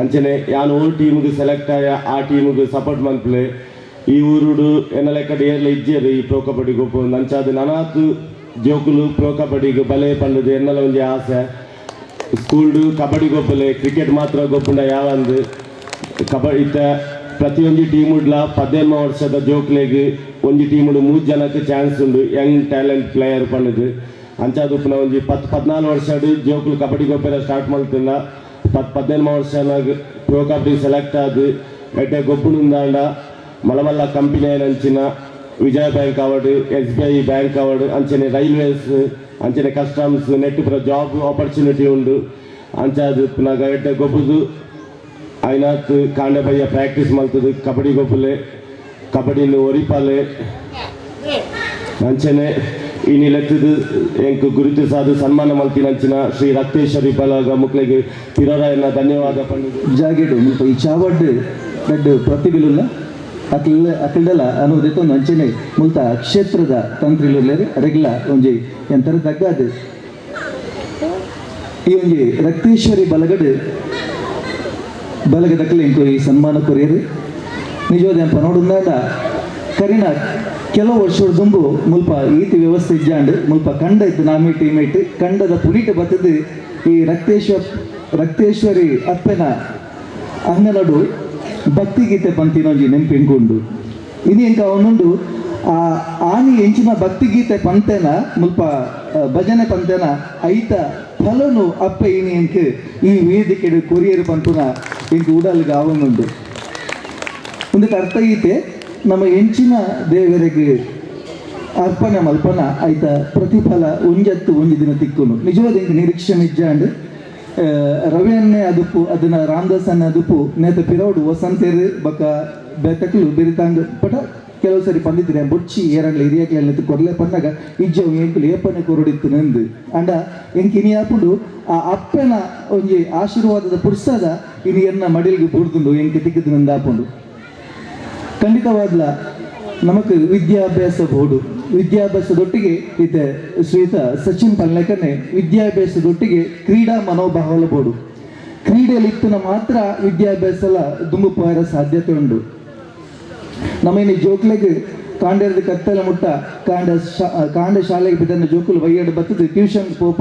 ಅಂಚನೆ ಯಾನ್ ಓ ಟೀಮಿಗೆ ಸೆಲೆಕ್ಟ್ ಆಯ ಆ ಟೀಮಿಗೆ ಸಪೋರ್ಟ್ ಮನ್ಪುಲೆ. ಈ ಊರುಡು ಎನ್ನ ಲೆಕ್ಕ ಏರ್ಲ ಇಜ್ಜೇರು ಈ ಪ್ರೋ ಕಬಡ್ಡಿ ಗೊಬ್ಬು ಅಂಚಾದ್ ನನಾತ್ ಜೋಕುಲು ಪ್ರೋ ಕಬಡ್ಡಿಗೆ ಬಲೆ ಪಂಡುದು ಎನ್ನಲ ಒಂಜಿ ಆಸೆ. ಸ್ಕೂಲ್ಡು ಕಬಡ್ಡಿ ಗೊಬ್ಬಲೆ ಕ್ರಿಕೆಟ್ ಮಾತ್ರ ಗೊಬ್ಬುಂಡ ಯಾವಂದು ಕಬಡ್ಡಿ ಇತ್ತ ಪ್ರತಿಯೊಂದು ಟೀಮುಡ್ಲ 18 ವರ್ಷದ ಜೋಕ್ಲೆಗ್ ಒಂಜಿ ಟೀಮುಡು 3 ಜನಕ್ಕೆ ಚಾನ್ಸ್ ಉಂಡು Young talent player ಪಂಡುದು. ಅಂಚಾದ್ ಉಪ್ಪುನ ಒಂಜಿ 10-14 ವರ್ಷಡ್ ಜೋಕುಲು ಕಬಡ್ಡಿ ಗೊಬ್ಬರ ಸ್ಟಾರ್ಟ್ ಮಲ್ತಿಂದ 10-15 ವರ್ಷನಾಗ ಪ್ರೋ ಕಬಡ್ಡಿ ಸೆಲೆಕ್ಟ್ ಆದ್ ಎಡ್ಡೆ ಗೊಬ್ಬುನುಂದಾಂಡ ಮಲಮಲ್ಲ ಕಂಪನಿ ಅಂಚಿನ ವಿಜಯ ಬ್ಯಾಂಕ್ ಆವಡ್ SBI bank ಆವಡ್ ಅಂಚನೆ ರೈಲ್ವೇಸ್ ಅಂಚನೆ ಕಸ್ಟಮ್ಸ್ ನೆಟ್ ಪೂರ ಜಾಬ್ ಆಪರ್ಚುನಿಟಿ ಉಂಡು. ಅಂಚಾದ್ ಉಪ್ಪುನಾಗ ಎಡ್ಡೆ ಗೊಬ್ಬುದು ಐನಾತ್ ಕಾಂಡೆ ಬಯ್ಯ ಪ್ರಾಕ್ಟೀಸ್ ಮಲ್ತದು ಕಬಡ್ಡಿ ಗೊಬ್ಬುಲೆ ಕಬಡ್ಡಿನ ಒರಿಪಾಲೆ. ಅಂಚನೆ ಈ ನಿಲೆತ್ತದು ಎಂಕ್ ಗುರುತು ಸಾಧು ಸನ್ಮಾನ ಮಲ್ತಿನ ಅಂಚಿನ ಶ್ರೀ ರಕ್ತೇಶ್ವರಿ ಬಲಗ ಮುಕ್ಲೆಗ್ ಪಿರರಾಯನ ಧನ್ಯವಾದ ಪಂಡುದು. ಜಾಗೆಡ್ ಮುಲ್ಪ ಈ ಚಾವಡ್ ರಡ್ಡ್ ಪ್ರತಿಬಿಲುಲ್ಲ ಅಕ್ಲ ಅಕ್ಲಡಲ ಅನ್ನೋದಿತ್ತೊಂದು ಅಂಚನೆ ಮುಲ್ತ ಕ್ಷೇತ್ರದ ತಂತ್ರಿಲುಲ್ಲೆರ್ ಅರೆಗ್ಲ ಒಂಜಿ ಎಂತರ ತಗ್ಗಾದ್ ಈ ಒಂಜಿ ರಕ್ತೇಶ್ವರಿ ಬಲಗಡ್ ಬಲಗದಕ್ಕಲೆ ಇಂಕು ಈ ಸನ್ಮಾನ ಕೊರಿಯರು ನಿಜವಾದ ಪನೋಡುಂದಾಂಡ ಕರಿನ ಕೆಲವು ವರ್ಷದ ದುಂಬು ಮುಲ್ಪ ಈತಿ ವ್ಯವಸ್ಥೆ ಇಜ್ಜಾಂಡ್ ಮುಲ್ಪ ಕಂಡ ಇತ್ತು ನಾಮಿ ಟೀಮೇಟ್ ಕಂಡದ ಪುನೀಟ ಬತ್ತದು ಈ ರಕ್ತೇಶ್ವರಿ ಅಪ್ಪನ ಅಂಗನಡು ಭಕ್ತಿಗೀತೆ ಪಂತಿನೊಂಜಿ ನೆಂಪಿಂಕುಂಡು ಇನಿ ಎಂಕ ಅವನುಂಡು ಆ ಆನಿ ಎಂಚಿನ ಭಕ್ತಿಗೀತೆ ಪಂತೆನ ಮುಲ್ಪ ಭಜನೆ ಪಂತೆನ ಐತ ಫಲನು ಅಪ್ಪೆ ಇನಿ ಎಂಕ್ ಈ ವೇದಿಕೆಡು ಕೊರಿಯರ್ ಪಂಪುನ ಎಂಕ್ ಉಡಲ್ಗೆ ಆವನುಂಡು ಒಂದಕ್ಕೆ ಅರ್ಥ ಐತೆ ನಮ್ಮ ಎಂಚಿನ ದೇವರಿಗೆ ಅರ್ಪಣೆ ಮಲ್ಪನ ಐತ ಪ್ರತಿಫಲ ಒಂಜತ್ತು ಒಂಜಿ ದಿನ ತಿಕ್ಕುನು ನಿಜವಾದ ಎಂಕ್ ನಿರೀಕ್ಷೆ ನಿಜ್ಜಾಂಡ್ ರವಿಯನ್ನೇ ಅದುಪ್ಪು ಅದನ್ನ ರಾಮದಾಸನ್ನೇ ಅದುಪ್ಪು ನೇತ ಪಿರೋಡು ವಸಂತೇರು ಬಕ ಬೇತಕ್ಲು ಬಿರಿತಾಂಗ್ ಪಟ ಕೆಲವು ಸರಿ ಪಂದಿದ್ರೆ ಬೊಚ್ಚಿ ಏರಂಗ್ಲ ಹಿರಿಯಕ್ಲೆಲ್ಲ ಕೊರ್ಲೆ ಪನ್ನಾಗ ಇಜ್ಜವು ಎಂಕುಲು ಏಪನೆ ಕೊರಡಿತ್ತು ನಂದು ಅಂಡ ಎಂಕ್ ಇನಿ ಆಪುಂಡು ಆ ಅಪ್ಪನ ಒಂಜಿ ಆಶೀರ್ವಾದದ ಪುರ್ಸದ ಇನಿ ಎನ್ನ ಮಡಿಲ್ಗೆ ಬೂರ್ದುಂಡು ಎಂಕ್ ತಿಕ್ಕದು ನಂದು ಆಪುಂಡು ಖಂಡಿತವಾದ್ಲ ನಮಕ್ ವಿದ್ಯಾಭ್ಯಾಸ ಬೋಡು ವಿದ್ಯಾಭ್ಯಾಸದೊಟ್ಟಿಗೆ ಇತ್ತೆ ಶ್ರೀಯುತ ಸಚಿನ್ ಪಲ್ಲೇಕನೆ ವಿದ್ಯಾಭ್ಯಾಸದೊಟ್ಟಿಗೆ ಕ್ರೀಡಾ ಮನೋಭಾವಲ ಬೋಡು ಕ್ರೀಡೆಯಲ್ಲಿ ಇತ್ತನ ಮಾತ್ರ ವಿದ್ಯಾಭ್ಯಾಸ ಎಲ್ಲ ದುಂಬು ಪೋಯರ ಸಾಧ್ಯತೆ ಉಂಡು ನಮ್ಮೇನು ಜೋಕ್ಲೆಗ್ ಕಾಂಡೇರ್ದ ಕತ್ತಲ ಮುಟ್ಟ ಕಾಂಡ ಶಾಲೆಗೆ ಬಿದ್ದನ್ನ ಜೋಕುಲು ಬೈಯಡು ಬತ್ತದು ಟ್ಯೂಷನ್ ಪೋಪ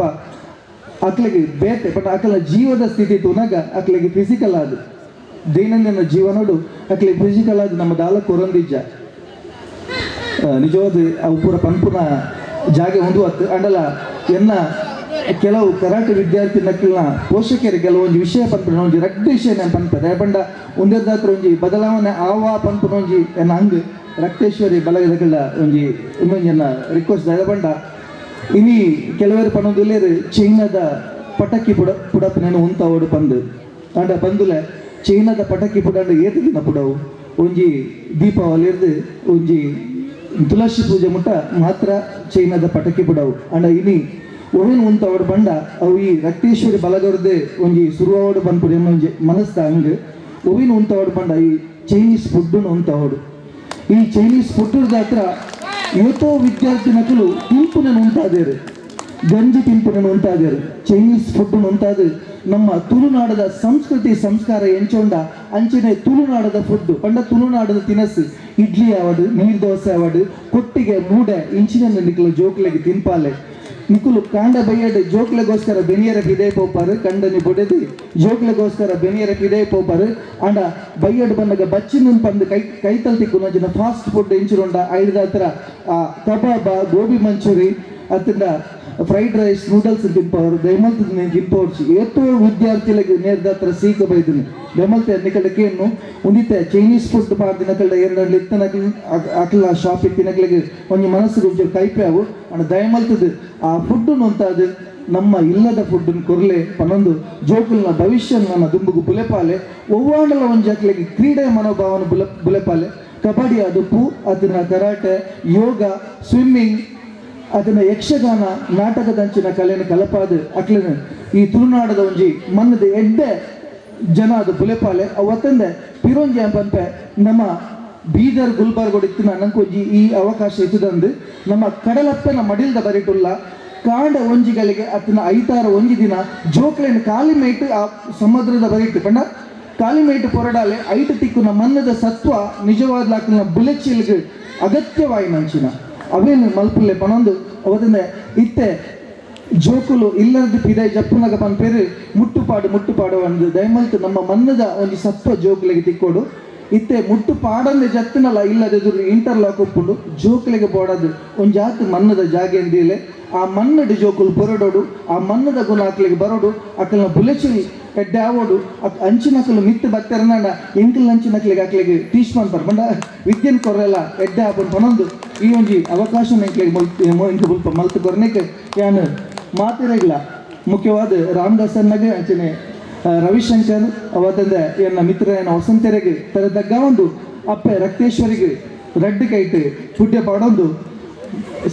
ಅಕ್ಲೆಗೆ ಬೇತೆ ಬಟ್ ಅಕಲ ಜೀವದ ಸ್ಥಿತಿ ತೂನಾಗ ಅಕ್ಲೆಗೆ ಫಿಸಿಕಲ್ ಆದ ದೈನಂದಿನ ಜೀವನೋಡು ಅಕ್ಲೆ ಫಿಸಿಕಲ್ ಆದ ನಮ್ಮ ದಾಲ ಕೊರೊಂದಿಜ್ಜ ನಿಜವಾದ ಅವು ಪೂರ ಪನ್ಪುನ ಜಾಗೆ ಹೊಂದು ಅತ್ತು ಅಂಡಲ ಎನ್ನ ಕೆಲವು ಕರಾಟೆ ವಿದ್ಯಾರ್ಥಿ ನಕ್ಕಿನ ಪೋಷಕರು ಕೆಲವೊಂದು ವಿಷಯ ಪನ್ಪುನ ಒಂಜಿ ರಡ್ಡು ವಿಷಯ ನಾನು ಪನ್ಪದೆ ಪಂಡ ಒಂದೆದ್ದಾತ್ರ ಒಂಜಿ ಬದಲಾವಣೆ ಆವಾ ಪನ್ಪುನ ಒಂಜಿ ಎನ್ನ ಹಂಗ್ ರಕ್ತೇಶ್ವರಿ ಬಲಗದಗಳ ಒಂಜಿ ಇನ್ನೊಂಜಿ ಎನ್ನ ರಿಕ್ವೆಸ್ಟ್ ದಾದ ಪಂಡ ಇನಿ ಕೆಲವರು ಪನ್ನೊಂದುಲ್ಲೇರು ಚೈನಾದ ಪಟಕಿ ಪುಡಪ್ಪನೇನು ಉಂತಾವೋಡು ಪಂದು ಅಂಡ ಬಂದುಲೆ ಚೈನಾದ ಪಟಕಿ ಪುಡಂಡ ಏತು ದಿನ ಪುಡವು ಒಂಜಿ ದೀಪಾವಳಿ ಇರ್ದು ಒಂಜಿ ತುಳಸಿ ಪೂಜೆ ಮುಟ್ಟ ಮಾತ್ರ ಚೈನಾದ ಪಟಕಿ ಪುಡವು ಅಂಡ ಇನಿ ಒವೆನ್ ಉಂತಾವಡು ಬಂಡ ಅವು ಈ ರಕ್ತೇಶ್ವರಿ ಬಲಗರ್ದೆ ಒಂಜಿ ಸುರುವಾವಡು ಪನ್ಪುಡು ಒಂಜಿ ಮನಸ್ಸ ಹಂಗ್ ಒವಿನ ಉಂತಾವಡು ಬಂಡ ಈ ಚೈನೀಸ್ ಫುಡ್ಡುನು ಉಂತಾವಡು ಈ ಚೈನೀಸ್ ಫುಡ್ಡುದ ಹತ್ರ ಇವತ್ತೋ ವಿದ್ಯಾರ್ಥಿ ನಕಲು ತಿಂಪುನನ್ನು ಉಂಟಾದೇರು ಗಂಜಿ ತಿಂಪುನನ್ನು ಉಂಟಾದೇರು ಚೈನೀಸ್ ಫುಡ್ಡುನು ಉಂಟಾದ ನಮ್ಮ ತುಳುನಾಡದ ಸಂಸ್ಕೃತಿ ಸಂಸ್ಕಾರ ಎಂಚೊಂಡ ಅಂಚನೆ ತುಳುನಾಡದ ಫುಡ್ ಪಂಡ ತುಳುನಾಡದ ತಿನಸು ಇಡ್ಲಿ ಆವಡು ನೀರು ದೋಸೆ ಆವಡು ಕೊಟ್ಟಿಗೆ ಮೂಡೆ ಇಂಚಿನ ನಿಕ್ಲು ಜೋಕ್ಲೆಗೆ ತಿನ್ಪಾಲೆ ನಿಕುಲು ಕಾಂಡ ಬೈಯಡ್ ಜೋಕ್ಲೆಗೋಸ್ಕರ ಬೆನಿಯರ ಪಿದೇ ಪೋಪಾರು ಕಂಡನಿ ಬೊಡೆದು ಜೋಕ್ಲೆಗೋಸ್ಕರ ಬೆನಿಯರ ಪಿದೇ ಪೋಪಾರು ಅಂಡ ಬೈಯಡ್ ಬಂದಾಗ ಬಚ್ಚಿನ ಪಂದು ಕೈ ಕೈತಲ್ ತಿಕ್ಕುನ ಜನ ಫಾಸ್ಟ್ ಫುಡ್ ಇಂಚಿರುಂಡ ಐದ ಹತ್ರ ಆ ಕಬಾಬ gobi manchurian ಅತ್ತಿಂದ fried rice noodles ತಿಂಪವರು ದಯಮಲ್ತ ತಿಂಪವರ್ಚಿ ಏತೋ ವಿದ್ಯಾರ್ಥಿಗಳಿಗೆ ನೇರ್ದ ಹತ್ರ ಸೀಕ ಬೈದನು ದಯಮಲ್ತೆ ನಿಕಲ್ಡಕ್ಕೇನು ಉಂದಿತ್ತೆ ಚೈನೀಸ್ ಫುಡ್ ಪಾಡ್ದಿನ ಕಲ್ಡ ಎರಡು ಇತ್ತನಕ್ಲು ಅಕ್ಲ ಶಾಪ್ ಇತ್ತಿನಕ್ಲಿಗೆ ಒಂಜಿ ಮನಸ್ಸಿಗೆ ಒಂಚೂರು ಕೈಪೆ ಅವು ಅಂಡ ದಯಮಲ್ತದ್ದು ಆ ಫುಡ್ಡು ಅಂತಾದ ನಮ್ಮ ಇಲ್ಲದ ಫುಡ್ಡನ್ನು ಕೊರ್ಲೆ ಪನ್ನೊಂದು ಜೋಕುಲ್ನ ಭವಿಷ್ಯ ನನ್ನ ದುಂಬುಗು ಬುಲೆಪಾಲೆ ಒವ್ವಾಂಡಲ ಒಂಜಿ ಅಕ್ಲಿಗೆ ಕ್ರೀಡೆ ಮನೋಭಾವನ ಬುಲೆಪಾಲೆ ಕಬಡ್ಡಿ ಅದುಪ್ಪು ಅದನ್ನ ಕರಾಟೆ ಯೋಗ ಸ್ವಿಮ್ಮಿಂಗ್ ಅದನ್ನ ಯಕ್ಷಗಾನ ನಾಟಕದಂಚಿನ ಕಲೆಯನ್ನು ಕಲಪಾದ ಅಕ್ಲಿನ ಈ ತುಳುನಾಡದ ಒಂಜಿ ಮನ್ನದ ಎಡ್ಡೆ ಜನ ಅದು ಬುಲೆಪಾಲೆ ಅವತ್ತಂದೆ ಪಿರೋಂಜಿ ಪನ್ಪೆ ನಮ್ಮ ಬೀದರ್ ಗುಲ್ಬರ್ಗೋಡಿತ್ತಿನ ನಂಕೊಂಜಿ ಈ ಅವಕಾಶ ಇತ್ತದಂದು ನಮ್ಮ ಕಡಲಪ್ಪನ ಮಡಿಲ್ದ ಬರಿಟುಲ್ಲ ಕಾಂಡ ಒಂಜಿಗಳಿಗೆ ಅತ್ತನ ಐತಾರ ಒಂಜಿ ದಿನ ಜೋಕ್ಲೆನ್ ಕಾಲಿಮೇಟ್ ಆ ಸಮುದ್ರದ ಬರಿಟ್ಟು ಪಂಡ ಕಾಲಿಮೇಟ್ ಪೊರಡಾಲೆ ಐಟು ತಿಕ್ಕುನ ಮನ್ನದ ಸತ್ವ ನಿಜವಾದ್ಲಾಕ್ಲಿನ ಬುಲೆಚಿಲ್ಗೆ ಅಗತ್ಯವಾಯಿ ನಂಚಿನ ಅವೇನು ಮಲ್ಪುಲ್ಲೆ ಪನೊಂದು ಅವತ್ತಂದೆ ಇತ್ತೆ ಜೋಕುಲು ಇಲ್ಲದ ಪಿದೈ ಜಪ್ಪುನಗ ಪನ್ಪೇರು ಮುಟ್ಟುಪಾಡು ಮುಟ್ಟುಪಾಡು ಅಂದು ದಯಮಲ್ತು ನಮ್ಮ ಮನ್ನದ ಒಂಜಿ ಸತ್ವ ಜೋಕುಲೆಗೆ ತಿಕ್ಕೋಡು ಇತ್ತೆ ಮುಟ್ಟು ಪಾಡಂದೆ ಜತ್ತಿನಲ್ಲ ಇಲ್ಲದ ಎದುರು ಇಂಟರ್ಲಾಕ್ ಉಪ್ಪುಂಡು ಜೋಕುಲೆಗೆ ಬೋಡದು ಒಂಜಾತು ಮನ್ನದ ಜಾಗೆ ಎಂದಿಲೆ ಆ ಮನ್ನಡು ಜೋಕುಲು ಬೊರಡೋಡು ಆ ಮನ್ನದ ಗುಣ ಅಕ್ಲಿಗೆ ಬರೋಡು ಅಕ್ಕಲ್ನ ಬುಲೆಚಿಲ್ ಎಡ್ಡೆ ಆವೋಡು ಅಂಚಿನಕಲು ಮಿತ್ತು ಬತ್ತೆರನಾಡ ಎಂಕಲ್ ಅಂಚಿನಕ್ಲಿಗೆ ಅಕ್ಲಿಗೆ ಟೀಚ್ ಮನ್ಪರ್ ಪಂಡ ವಿದ್ಯೆನ್ ಕೊರ್ರೆಲ್ಲ ಎಡ್ಡೆ ಆಪುಂಡು ಪನೊಂದು ಈ ಒಂಜಿ ಅವಕಾಶ ಎಂಕ್ಲೆಗ್ ಎಂಕ್ ಮುಲ್ಪ ಮಲ್ತ್ ಕೊರ್ನೆಕ್ ಯಾನ್ ಮಾತಿರಗಿಲ್ಲ ಮುಖ್ಯವಾದ ರಾಮದಾಸನ್ನಾಗ ಅಂಚನೆ ರವಿಶಂಕರ್ ಅವತ್ತಂದೆ ಎನ್ನ ಮಿತ್ರ ಎನ್ನ ವಸಂತರಿಗೆ ತರದಗ್ಗ ಒಂದು ಅಪ್ಪೆ ರಕ್ತೇಶ್ವರಿಗೆ ರಡ್ಡು ಕೈಟ್ ಪುಡ್ಯ ಪಾಡೊಂದು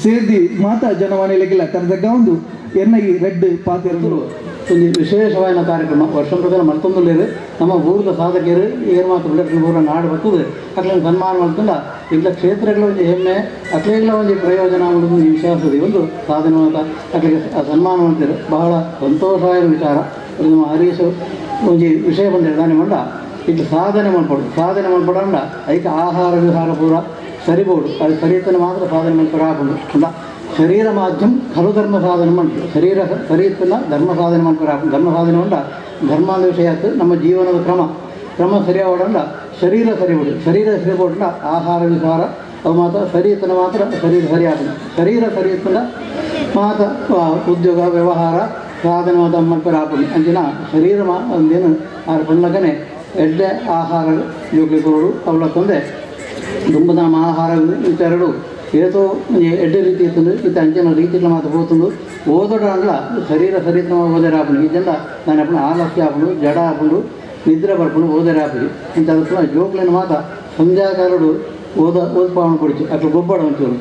ಸೇರ್ದಿ ಮಾತಾ ಜನವಾಣಿಲೆಗಿಲ್ಲ ತರದಗ್ಗ ಒಂದು ಎನ್ನ ಈ ರೆಡ್ ಪಾತಿರಲು ಒಂದು ವಿಶೇಷವಾದ ಕಾರ್ಯಕ್ರಮ ವರ್ಷ ಪ್ರಕಾರ ಮಲ್ತೊಂದುಲ್ಲೇರು ನಮ್ಮ ಊರದ ಸಾಧಕರು ಏರು ಮಾತ್ರ ಊರ ನಾಡು ಬರ್ತದೆ ಅಕ್ಲೆನ್ ಸನ್ಮಾನ ಮಲ್ತುಂಡ ಇಂಥ ಕ್ಷೇತ್ರಗಳ ಒಂಜಿ ಹೆಮ್ಮೆ ಅಕ್ಲೆಗ್ಲ ಒಂಜಿ ಪ್ರಯೋಜನ ಅನ್ನೋದು ಈ ವಿಶ್ವಾಸದ ಒಂದು ಸಾಧನೆ ಮಾತ ಅಕ್ಲೆಗೆ ಸನ್ಮಾನ ಮಾಡ್ತಾರೆ ಬಹಳ ಸಂತೋಷವಾದ ವಿಚಾರ. ನಮ್ಮ ಹರೀಶ್ ಒಂಜಿ ವಿಷಯ ಬಂದರೆ ದಾನೆ ಮಂಡ ಇದು ಸಾಧನೆ ಮಲ್ಪಡು ಸಾಧನೆ ಮಲ್ಪಡಂಡ ಐಕೆ ಆಹಾರ ವಿಹಾರ ಪೂರ ಸರಿಬೋಡು ಅದು ಸರಿತನ ಮಾತ್ರ ಸಾಧನೆ ಮಲ್ಪಡ ಆಪುಂಡು ಪಂಡ ಶರೀರ ಮಾಧ್ಯಮ ಖಲು ಧರ್ಮ ಸಾಧನೆ ಮಂಡು ಶರೀರ ಸರಿತನ ಧರ್ಮ ಸಾಧನೆ ಮಲ್ಪಡ ಧರ್ಮ ಸಾಧನೆ ಉಂಡ ಧರ್ಮಾದ ವಿಷಯ ನಮ್ಮ ಜೀವನದ ಕ್ರಮ ಕ್ರಮ ಸರಿಯಾವಡಂಡ ಶರೀರ ಸರಿಬಿಡು ಶರೀರ ಸರಿಬೋಡಂಡ ಆಹಾರ ವಿಹಾರ ಅವು ಮಾತ್ರ ಸರಿತನ ಮಾತ್ರ ಶರೀರ ಸರಿಯಾದ ಶರೀರ ಸರಿತನ ಮಾತ್ರ ಉದ್ಯೋಗ ವ್ಯವಹಾರ ಸಾಧನೆ ಮಾತ್ರ ಮಲ್ಪರ ಆಪುಂಡು ಅಂಚಿನ ಶರೀರ ಮಾ ಒಂದೇನು ಆರು ಪಣ್ಣಗನೆ ಎಡ್ಡೆ ಆಹಾರ ಜೋಗ್ಲಿ ಕೊರಡು ಅವಳ ತಂದೆ ದುಂಬದ ನಮ್ಮ ಆಹಾರ ವಿಚಾರಡು ಏತೋ ಎಡ್ಡೆ ರೀತಿ ಇತ್ತು ಇತ್ತ ಅಂಚಿನ ರೀತಿಗಳ ಮಾತ್ರ ಹೋತುಂಡು ಓದೋಡಂಗ್ಲ ಶರೀರ ಸರಿತ ಓದರ ಆಪುಂಡು ಇದೆಲ್ಲ ನಾನು ಅಪ್ಪನ ಆಲಸ್ಯ ಆಪುಂಡು ಜಡ ಆಪುಂಡು ನಿದ್ರೆ ಬರ್ಪುಂಡು ಓದರ ಆಪುಂಡು ಇಂಥ ಅದಕ್ಕೆ ಜೋಕ್ಲಿನ ಮಾತ್ರ ಸಂಧ್ಯಾಕಾಲಡು ಓದ್ಪಾವಣ ಕೊಡ್ತು ಅಟ್ಲು ಗೊಬ್ಬಡ ಒಂಚೂರು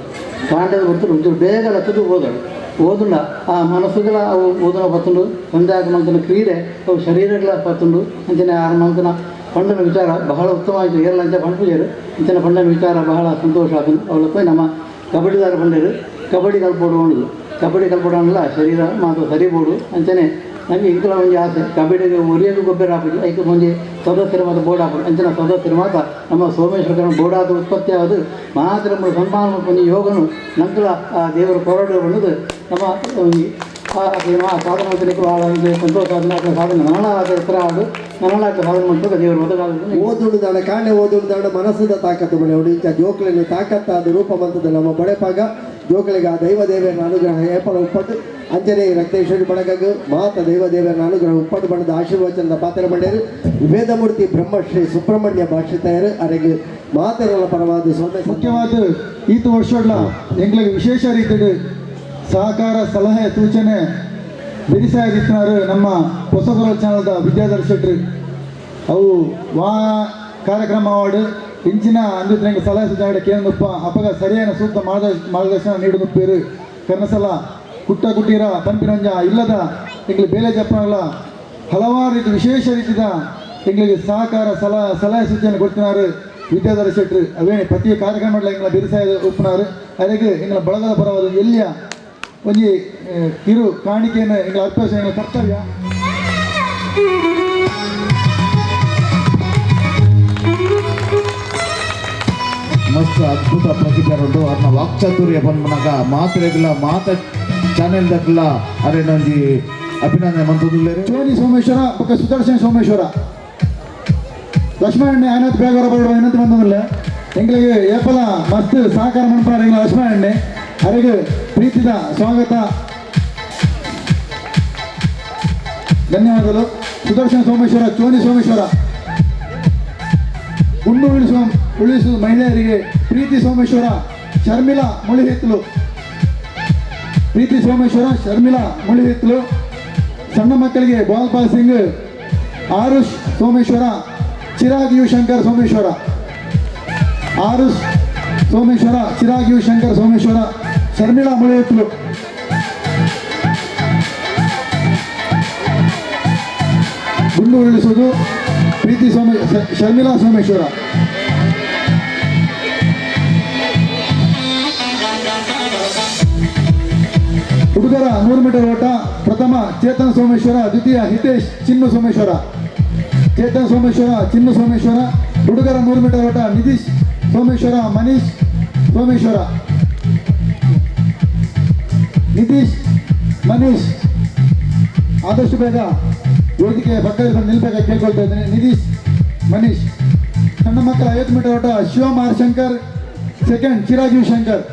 ಕಾಂಡದ ಬರ್ತಾರೆ ಒಂಚೂರು ಬೇಗ ಲತ್ತದು ಓದಾಡು ಓದುಂಡ ಆ ಮನಸ್ಸುಗಳ ಅವು ಓದನ ಬತ್ತುಂಡು ಸಂಧ್ಯಾಕ ಮಂತನ ಕ್ರೀಡೆ ಅವು ಶರೀರಗಳ ಬತ್ತುಂಡು ಅಂಚನೆ ಆರು ಮಂತನ ಪಂಡನ ವಿಚಾರ ಬಹಳ ಉತ್ತಮ ಆಯಿತು ಏರಲ ಅಂಚ ಪಂಪುಜರು ಅಂಚನೆ ಪಂಡನ ವಿಚಾರ ಬಹಳ ಸಂತೋಷ ಆತನು ಅವಳ ನಮ್ಮ ಕಬಡ್ಡಿದಾರ ಪಂಡರು ಕಬಡ್ಡಿ ಕಲ್ಪೋಡು ಉಂಡು ಕಬಡ್ಡಿ ಕಲ್ಪೋಡಲ್ಲ ಶರೀರ ಮಾತ್ರ ಸರಿಬೋಡು ಅಂಚನೆ ನಮಗೆ ಇಂಕಲ ಒಂಜಿ ಆಸೆ ಕಬಡ್ಡಿಗೆ ಒರಿಯಗೂ ಗೊಬ್ಬರ ಹಾಕುದು ಐಕೆ ಒಂಜಿ ಸದಸ್ಯರ ಮಾತ್ರ ಬೋರ್ಡ್ ಹಾಕುದು ಅಂಚಿನ ಸದಸ್ಯರು ಮಾತ್ರ ನಮ್ಮ ಸೋಮೇಶ್ವರ ಬೋರ್ಡಾದ ಉತ್ಪತ್ತಿ ಆಗೋದು ಮಾತ್ರ ನಮ್ಮ ಸನ್ಮಾನ ಒಂದು ಯೋಗನು ನಂತರ ಆ ದೇವರ ಕೊರಡು ಅನ್ನೋದು ನಮ್ಮ ಆ ಸಾಧನೆ ಭಾಳ ಸಂತೋಷ ಆದ ಸಾಧನೆ ನನಳ ಎತ್ತರ ಆಡು ನನಳಾಕ ಸಾಧನೆ ಮಾಡ್ತಾರೆ ದೇವರು ಒದಗಾದ ಓದುಡುದಾಣ ಕಾಣೆ ಓದುಡುದಾಣ ಮನಸ್ಸದ ತಾಕತ್ತು ಬಳೆ ಇಂಚ ಜೋಕ್ಲೆನ ತಾಕತ್ತಾದ ರೂಪ ಮಂತದ ನಮ್ಮ ಬಡೆಪಾಗ ಜೋಕಳಿಗೆ ಆ ದೈವ ದೇವರ ಅನುಗ್ರಹ ಏಪಲ ಉಪ್ಪಟ್ಟು ಅಂಜನೇ ರಕ್ತೇಶ್ವರಿ ಬಡಗು ಮಾತ ದೈವ ದೇವರ ಅನುಗ್ರಹ ಉಪ್ಪಟ್ಟು ಬಣ್ಣದ ಆಶೀರ್ವಚನದ ಪಾತ್ರ ಮಂಡ್ಯರು ವೇದಮೂರ್ತಿ ಬ್ರಹ್ಮಶ್ರೀ ಸುಬ್ರಹ್ಮಣ್ಯ ಭಾಷಿತಾಯರು ಅರೆಗೆ ಮಾತೆರಲ ಪರವಾದ ಸೋಮೆ ಮುಖ್ಯವಾದ ಈತ ವರ್ಷಡ್ಲ ಎಂಗ್ಲಿಗೆ ವಿಶೇಷ ರೀತಿಯಲ್ಲಿ ಸಹಕಾರ ಸಲಹೆ ಸೂಚನೆ ಬೆರಿಸಾಯಿತ್ನಾರು ನಮ್ಮ ಹೊಸಬರ ಚಾನಲ್ದ ವಿದ್ಯಾಧರ ಶೆಟ್ರು ಅವು ವಾ ಕಾರ್ಯಕ್ರಮ ಅವಾರ್ಡ್ ಇಂಚಿನ ಅಂದಿದ್ರಂಗೆ ಸಲಹೆ ಸೂಚನೆ ಕೇಂದ್ರಪ್ಪ ಅಪಗ ಸರಿಯಾದ ಸೂಕ್ತ ಮಾರ್ಗದರ್ಶನ ನೀಡುತ್ತೇರು ಕರ್ನಸಲ ಕುಟ್ಟ ಕುಟೀರ ಪಂಪಿನಂಜ ಇಲ್ಲದ ಎಂಗ್ಲಿಗೆ ಬೇಲೆ ಜಪ್ಪನಲ್ಲ ಹಲವಾರು ರೀತಿ ವಿಶೇಷ ರೀತಿಯ ಎಂಗ್ಲಿಗೆ ಸಹಕಾರ ಸಲಹೆ ಸೂಚನೆ ಕೊಡ್ತಿನಾರು ವಿದ್ಯಾಧರ ಶೆಟ್ರು ಅವೇನೆ ಪ್ರತಿ ಕಾರ್ಯಕ್ರಮ ಎಂಗ್ಲ ಬೆರಿಸಾಯ ಉಪ್ಪನಾರು ಅದಕ್ಕೆ ಎಂಗ್ಲ ಬಳಗದ ಪರವಾದ ಎಲ್ಲಿಯ ಒಂಜಿ ಕಿರು ಕಾಣಿಕೆಯನ್ನು ಎಂಗ್ಲ ಅರ್ಪಿಸುವ ಎಂಗ್ಲ ಕರ್ತವ್ಯ. ಮಸ್ತ್ ಅದ್ಭುತ ಪ್ರತಿಭೆ ಅರ್ನ ವಾಕ್ಚಾತುರ್ಯ ಪನ್ಪುನಗ ಮಾತ್ರೆಗಳ ಮಾತ ಚಾನೆಲ್ ದಕ್ಲ ಅರೆನೊಂಜಿ ಅಭಿನಂದನೆ ಮಂತುಲ್ಲೆರ್. ಚೋನಿ ಸೋಮೇಶ್ವರ ಬೊಕ್ಕ ಸುದರ್ಶನ್ ಸೋಮೇಶ್ವರ ಲಕ್ಷ್ಮಣಣ್ಣೆ ಆನಂದ್ ಬೇಗರ ಬರಡು ವಿನಂತಿ ಮಂತುಲ್ಲೆ ಎಂಗ್ಲಿಗೆ ಏಪಲ ಮಸ್ತ್ ಸಹಕಾರ ಮನ್ಪುನಾರ್ ಎಂಗ್ಲ ಲಕ್ಷ್ಮಣಣ್ಣೆ ಅರೆಗೆ ಪ್ರೀತಿದ ಸ್ವಾಗತ ಧನ್ಯವಾದಗಳು. ಸುದರ್ಶನ್ ಸೋಮೇಶ್ವರ ಚೋನಿ ಸೋಮೇಶ್ವರ ಗುಂಡು ಉಳಿಸುವ ಮಹಿಳೆಯರಿಗೆ ಪ್ರೀತಿ ಸೋಮೇಶ್ವರ ಶರ್ಮಿಳಾ ಮುಳಿಹಿತ್ಲು ಪ್ರೀತಿ ಸೋಮೇಶ್ವರ ಶರ್ಮಿಳಾ ಮುಳಿಹಿತ್ಲು. ಸಣ್ಣ ಮಕ್ಕಳಿಗೆ ball passing Arush Someshwara Chirag you Shankar Someshwara Aarush Someshwara Chirag you Shankar Someshwara Sharmila Mulihitlu. ಗುಂಡು ಉರುಳಿಸುವುದು ಪ್ರೀತಿ ಶರ್ಮಿಳಾ ಸೋಮೇಶ್ವರ. ಹುಡುಗರ 100 ಮೀಟರ್ ಓಟ ಪ್ರಥಮ ಚೇತನ್ ಸೋಮೇಶ್ವರ, ದ್ವಿತೀಯ ಹಿತೇಶ್ ಚಿನ್ನು ಸೋಮೇಶ್ವರ. ಚೇತನ್ ಸೋಮೇಶ್ವರ ಚಿನ್ನು ಸೋಮೇಶ್ವರ. ಹುಡುಗರ 100 ಮೀಟರ್ ಓಟ ನಿತೀಶ್ ಸೋಮೇಶ್ವರ ಮನೀಶ್ ಸೋಮೇಶ್ವರ. ನಿತೀಶ್ ಮನೀಶ್ ಆದಷ್ಟು ಬೇಗ ವೇದಿಕೆಯ ಪಕ್ಕದಲ್ಲಿ ಬಂದು ನಿಲ್ಬೇಕಾಗಿ ಕೇಳ್ಕೊಳ್ತಾ ಇದ್ದೇನೆ. ನಿತೀಶ್ ಮನೀಶ್. ಸಣ್ಣ ಮಕ್ಕಳ 50 ಮೀಟರ್ ಓಟ ಶಿವಮ್ ಆರ್ ಶಂಕರ್, ಸೆಕೆಂಡ್ ಚಿರಾಜೀವ್ ಶಂಕರ್.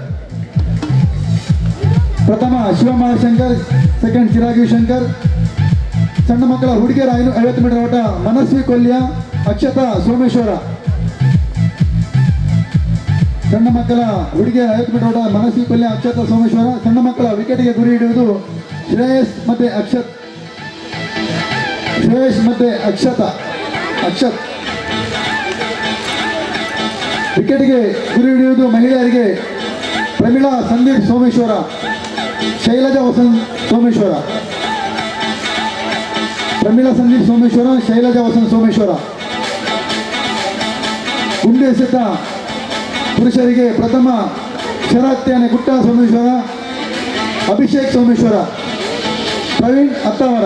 ಪ್ರಥಮ ಶಿವಮ್ ಆರ್ ಶಂಕರ್, ಸೆಕೆಂಡ್ ಚಿರಾಜೀವ್ ಶಂಕರ್. ಸಣ್ಣ ಮಕ್ಕಳ ಹುಡುಗಿಯರ 50 ಮೀಟರ್ ಓಟ ಮನಸ್ವಿ ಕೊಲ್ಯ, ಅಕ್ಷತಾ ಸೋಮೇಶ್ವರ. ಸಣ್ಣ ಮಕ್ಕಳ ಹುಡುಗಿಯರ 50 ಮೀಟರ್ ಓಟ ಮನಸ್ವಿ ಕೊಲ್ಯ, ಅಕ್ಷತಾ ಸೋಮೇಶ್ವರ. ಸಣ್ಣ ಮಕ್ಕಳ ವಿಕೆಟ್ಗೆ ಗುರಿ ಹಿಡಿಯುವುದು ಶ್ರೇಯಸ್ ಮತ್ತೆ ಅಕ್ಷತ್. ಶ್ರೇಯಸ್ ಮತ್ತೆ ಅಕ್ಷತಾ ಅಕ್ಷತ್. ವಿಕೆಟ್ಗೆ ಗುರಿ ಹಿಡಿಯುವುದು ಮಹಿಳೆಯರಿಗೆ ಪ್ರಮೀಳಾ ಸಂದೀಪ್ ಸೋಮೇಶ್ವರ, ಶೈಲಜಾ ವಸಂತ್ ಸೋಮೇಶ್ವರ. ಪ್ರಮೀಳಾ ಸಂದೀಪ್ ಸೋಮೇಶ್ವರ, ಶೈಲಜಾ ವಸಂತ್ ಸೋಮೇಶ್ವರ. ಗುಂಡು ಎಸೆತ ಪುರುಷರಿಗೆ ಪ್ರಥಮ ಶರತ್ಯಾನೆ ಗುಟ್ಟ Someshwara, Abhishek Someshwara, Praveen Attavar.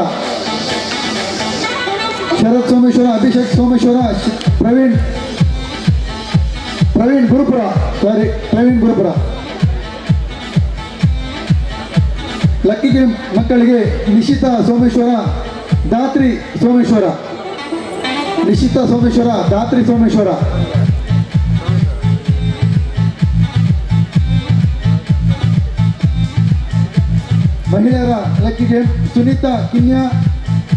Sharath Someshwara, Abhishek Someshwara, Praveen Praveen Gurupura, sorry Praveen Gurupura. Lucky game ಮಕ್ಕಳಿಗೆ ನಿಶಿತಾ ಸೋಮೇಶ್ವರ, ದಾತ್ರಿ ಸೋಮೇಶ್ವರ, ನಿಶಿತಾ ಸೋಮೇಶ್ವರ, ದಾತ್ರಿ ಸೋಮೇಶ್ವರ. ಮಹಿಳೆಯರ ಲಕ್ಕಿ ಗೇಮ್ ಸುನೀತಾ ಕಿನ್ಯಾ,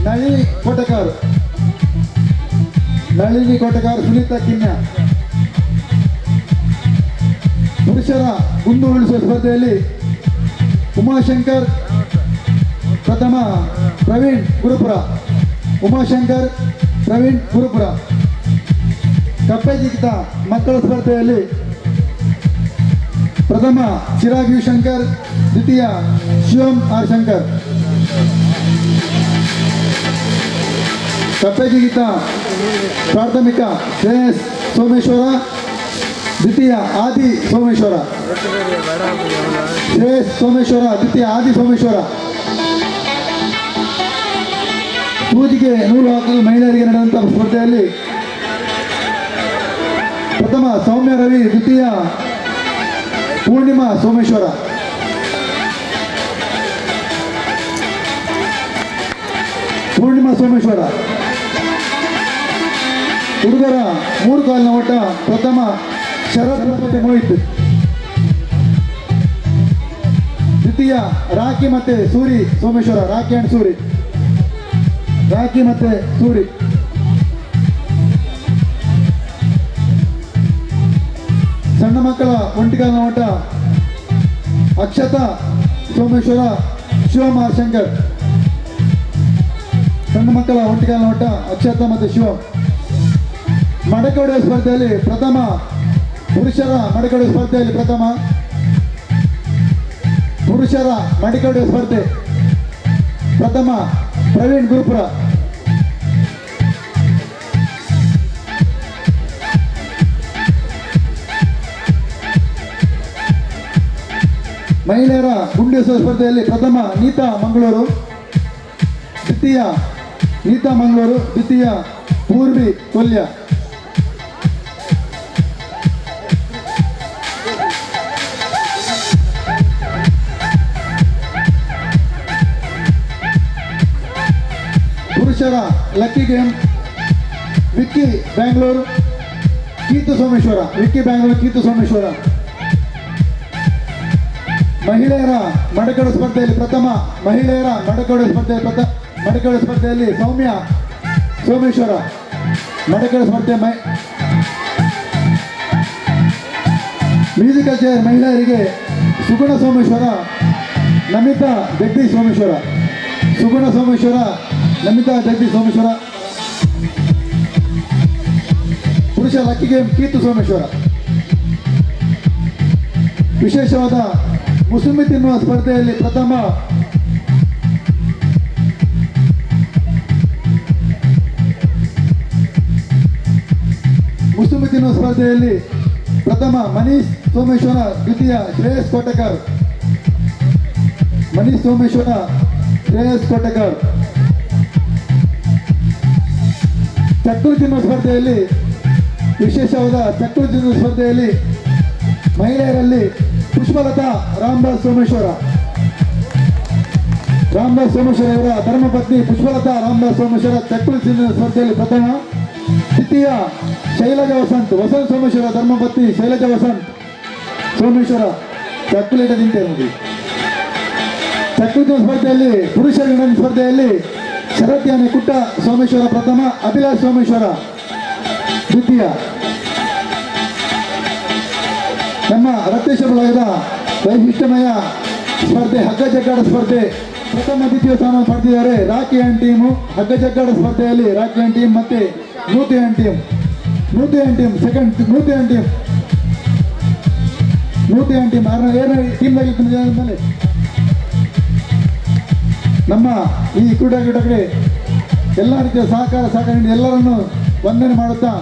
ನಳಿನಿ ಕೋಟಕಾರ್, ನಳಿನಿ ಕೋಟಕಾರ್, ಸುನೀತಾ ಕಿನ್ಯಾ. ಪುರುಷರ ಗುಂಡು ಉರುಳಿಸುವ ಸ್ಪರ್ಧೆಯಲ್ಲಿ ಉಮಾಶಂಕರ್ ಪ್ರಥಮ, ಪ್ರವೀಣ್ ಗುರುಪುರ, ಉಮಾಶಂಕರ್, ಪ್ರವೀಣ್ ಗುರುಪುರ. ಕಪ್ಪೆ ಜಿಗಿತ ಮಕ್ಕಳ ಸ್ಪರ್ಧೆಯಲ್ಲಿ ಪ್ರಥಮ ಚಿರಾಗ್ you Shankar, ದ್ವಿತೀಯ ಶಿವಂ ಆರ್ ಶಂಕರ್. ಕಪ್ಪೆ ಜಿಗಿತ ಪ್ರಾಥಮಿಕ ಶ್ರೇಯಸ್ ಸೋಮೇಶ್ವರ, ದ್ವಿತೀಯ ಆದಿ ಸೋಮೇಶ್ವರ, ಶ್ರೇಯಸ್ ಸೋಮೇಶ್ವರ, ದ್ವಿತೀಯ ಆದಿ ಸೋಮೇಶ್ವರ. ಸೂಜಿಗೆ ನೂಲು ಹಾಕಲು ಮಹಿಳೆಯರಿಗೆ ನಡೆದಂತಹ ಸ್ಪರ್ಧೆಯಲ್ಲಿ ಪ್ರಥಮ ಸೌಮ್ಯ ರವಿ, ದ್ವಿತೀಯ ಪೂರ್ಣಿಮಾ ಸೋಮೇಶ್ವರ. ಪೂರ್ಣಿಮಾ ಸೋಮೇಶ್ವರ. ಹುಡುಗರ ಮೂರು ಕಾಲಿನ ಓಟ ಪ್ರಥಮ ಶರತ್ ಮತ್ತೆ ಮೋಹಿತ್, ದ್ವಿತೀಯ ರಾಖಿ ಮತ್ತೆ ಸೂರಿ ಸೋಮೇಶ್ವರ, ರಾಖಿ ಅಂಡ್ ಸೂರಿ, ರಾಖಿ ಮತ್ತೆ ಸೂರಿ. ಸಣ್ಣ ಮಕ್ಕಳ ಒಂಟಿಗಾಲಿನ ಓಟ ಅಕ್ಷತಾ ಸೋಮೇಶ್ವರ, ಶಿವಮ್ ಆರ್ ಶಂಕರ್. ಸಣ್ಣ ಮಕ್ಕಳ ಒಂಟಿಗಾಲಿನ ಓಟ ಅಕ್ಷತಾ ಮತ್ತು ಶಿವಮ್. ಮಡಕೆ ಹೊಡೆಯುವ ಸ್ಪರ್ಧೆಯಲ್ಲಿ ಪ್ರಥಮ ಪುರುಷರ ಮಡಕೆ ಹೊಡೆಯುವ ಸ್ಪರ್ಧೆಯಲ್ಲಿ ಪ್ರಥಮ ಪುರುಷರ ಮಡಕೆ ಹೊಡೆಯುವ ಸ್ಪರ್ಧೆ ಪ್ರಥಮ ಪ್ರವೀಣ್ ಗುರುಪುರ. ಮಹಿಳೆಯರ ಗುಂಡೆಸುವ ಸ್ಪರ್ಧೆಯಲ್ಲಿ ಪ್ರಥಮ ನೀತಾ ಮಂಗಳೂರು, ದ್ವಿತೀಯ ನೀತಾ ಮಂಗಳೂರು, ದ್ವಿತೀಯ ಪೂರ್ವಿ ಕೊಲ್ಯ. ಪುರುಷರ lucky game Vicky Bangalore, Keetu Someshwara, Vicky Bangalore, Keetu Someshwara. ಮಹಿಳೆಯರ ಮಡಕಡು ಸ್ಪರ್ಧೆಯಲ್ಲಿ ಪ್ರಥಮ ಮಹಿಳೆಯರ ಮಡಕಡು ಸ್ಪರ್ಧೆ ಮಡಕಡು ಸ್ಪರ್ಧೆಯಲ್ಲಿ ಸೌಮ್ಯ ಸೋಮೇಶ್ವರ. ಮಡಕಡು ಸ್ಪರ್ಧೆ ಮ್ಯೂಸಿಕಲ್ ಚೇರ್ ಮಹಿಳೆಯರಿಗೆ ಸುಗುಣ ಸೋಮೇಶ್ವರ, ನಮಿತಾ ಜಗದೀಶ್ ಸೋಮೇಶ್ವರ, ಸುಗುಣ ಸೋಮೇಶ್ವರ, ನಮಿತಾ ಜಗದೀಶ್ ಸೋಮೇಶ್ವರ. ಪುರುಷ ಲಕ್ಕಿ ಗೇಮ್ ಕೀತು ಸೋಮೇಶ್ವರ. ವಿಶೇಷವಾದ ಮುಸುಂಬಿ ತಿನ್ನುವ ಸ್ಪರ್ಧೆಯಲ್ಲಿ ಪ್ರಥಮ ಮುಸುಂಬಿ ತಿನ್ನುವ ಸ್ಪರ್ಧೆಯಲ್ಲಿ ಪ್ರಥಮ ಮನೀಶ್ ಸೋಮೇಶ್ವರ, ದ್ವಿತೀಯ ಶ್ರೇಯಸ್ ಕೋಟಕರ್, ಮನೀಶ್ ಸೋಮೇಶ್ವರ, ಶ್ರೇಯಸ್ ಕೋಟಕರ್. ಚಕ್ಕುಲು ತಿನ್ನುವ ಸ್ಪರ್ಧೆಯಲ್ಲಿ ವಿಶೇಷವಾದ ಚಕ್ಕುಲು ತಿನ್ನುವ ಸ್ಪರ್ಧೆಯಲ್ಲಿ ಮಹಿಳೆಯರಲ್ಲಿ ಪುಷ್ಪಲತಾ ರಾಮದಾಸ್ ಸೋಮೇಶ್ವರ, ರಾಮದಾಸ್ ಸೋಮೇಶ್ವರ ಇವರ ಧರ್ಮಪತ್ನಿ ಪುಷ್ಪಲತಾ ರಾಮದಾಸ್ ಸೋಮೇಶ್ವರ ಚಕ್ಕುಲು ತಿನ್ನುವ ಸ್ಪರ್ಧೆಯಲ್ಲಿ ಪ್ರಥಮ. ದ್ವಿತೀಯ ಶೈಲಜಾ ವಸಂತ್, ವಸಂತ್ ಸೋಮೇಶ್ವರ ಧರ್ಮಪತ್ನಿ ಶೈಲಜಾ ವಸಂತ್ ಸೋಮೇಶ್ವರ ಚಕ್ಕುಲೇಟ ತಿಂತಾರೆ. ಚಕ್ಕುಲು ತಿನ್ನುವ ಸ್ಪರ್ಧೆಯಲ್ಲಿ ಪುರುಷರ ಸ್ಪರ್ಧೆಯಲ್ಲಿ ಶರತ್ ಯಾನೆ ಕುಟ್ಟ ಸೋಮೇಶ್ವರ ಪ್ರಥಮ, ಅಭಿಲಾಷ್ ಸೋಮೇಶ್ವರ ದ್ವಿತೀಯ. ನಮ್ಮ ರತ್ನೇಶ್ವರ ಬಳಗದ ವೈಶಿಷ್ಟ್ಯಮಯ ಸ್ಪರ್ಧೆ ಹಗ್ಗ ಜಗ್ಗಾಟ ಸ್ಪರ್ಧೆ ಪ್ರಥಮ ದ್ವಿತೀಯ ಸ್ಥಾನ ಪಡೆದಿದ್ದಾರೆ ರಾಕಿ ಆ್ಯಂಡ್ ಟೀಮು. ಹಗ್ಗ ಜಗ್ಗಾಟ ಸ್ಪರ್ಧೆಯಲ್ಲಿ ರಾಕಿ ಆ್ಯಂಡ್ ಟೀಮ್ ಮತ್ತು ನೂತಿ ಆ್ಯಂಡ್ ಟೀಮ್, ನೂತಿ ಆ್ಯಂಡ್ ಟೀಮ್ ಸೆಕೆಂಡ್, ನೂತಿ ಆ್ಯಂಡ್ ಟೀಮ್, ನೂತಿ ಆ್ಯಂಡ್ ಟೀಮ್ ಏನು ಟೀಮ್ ಮೇಲೆ ನಮ್ಮ ಈ ಕ್ರೀಡಾಕೂಟಕ್ಕೆ ಎಲ್ಲ ರೀತಿಯ ಸಹಕಾರ ನೀಡಿ ಎಲ್ಲರನ್ನು ವಂದನೆ ಮಾಡುತ್ತಾ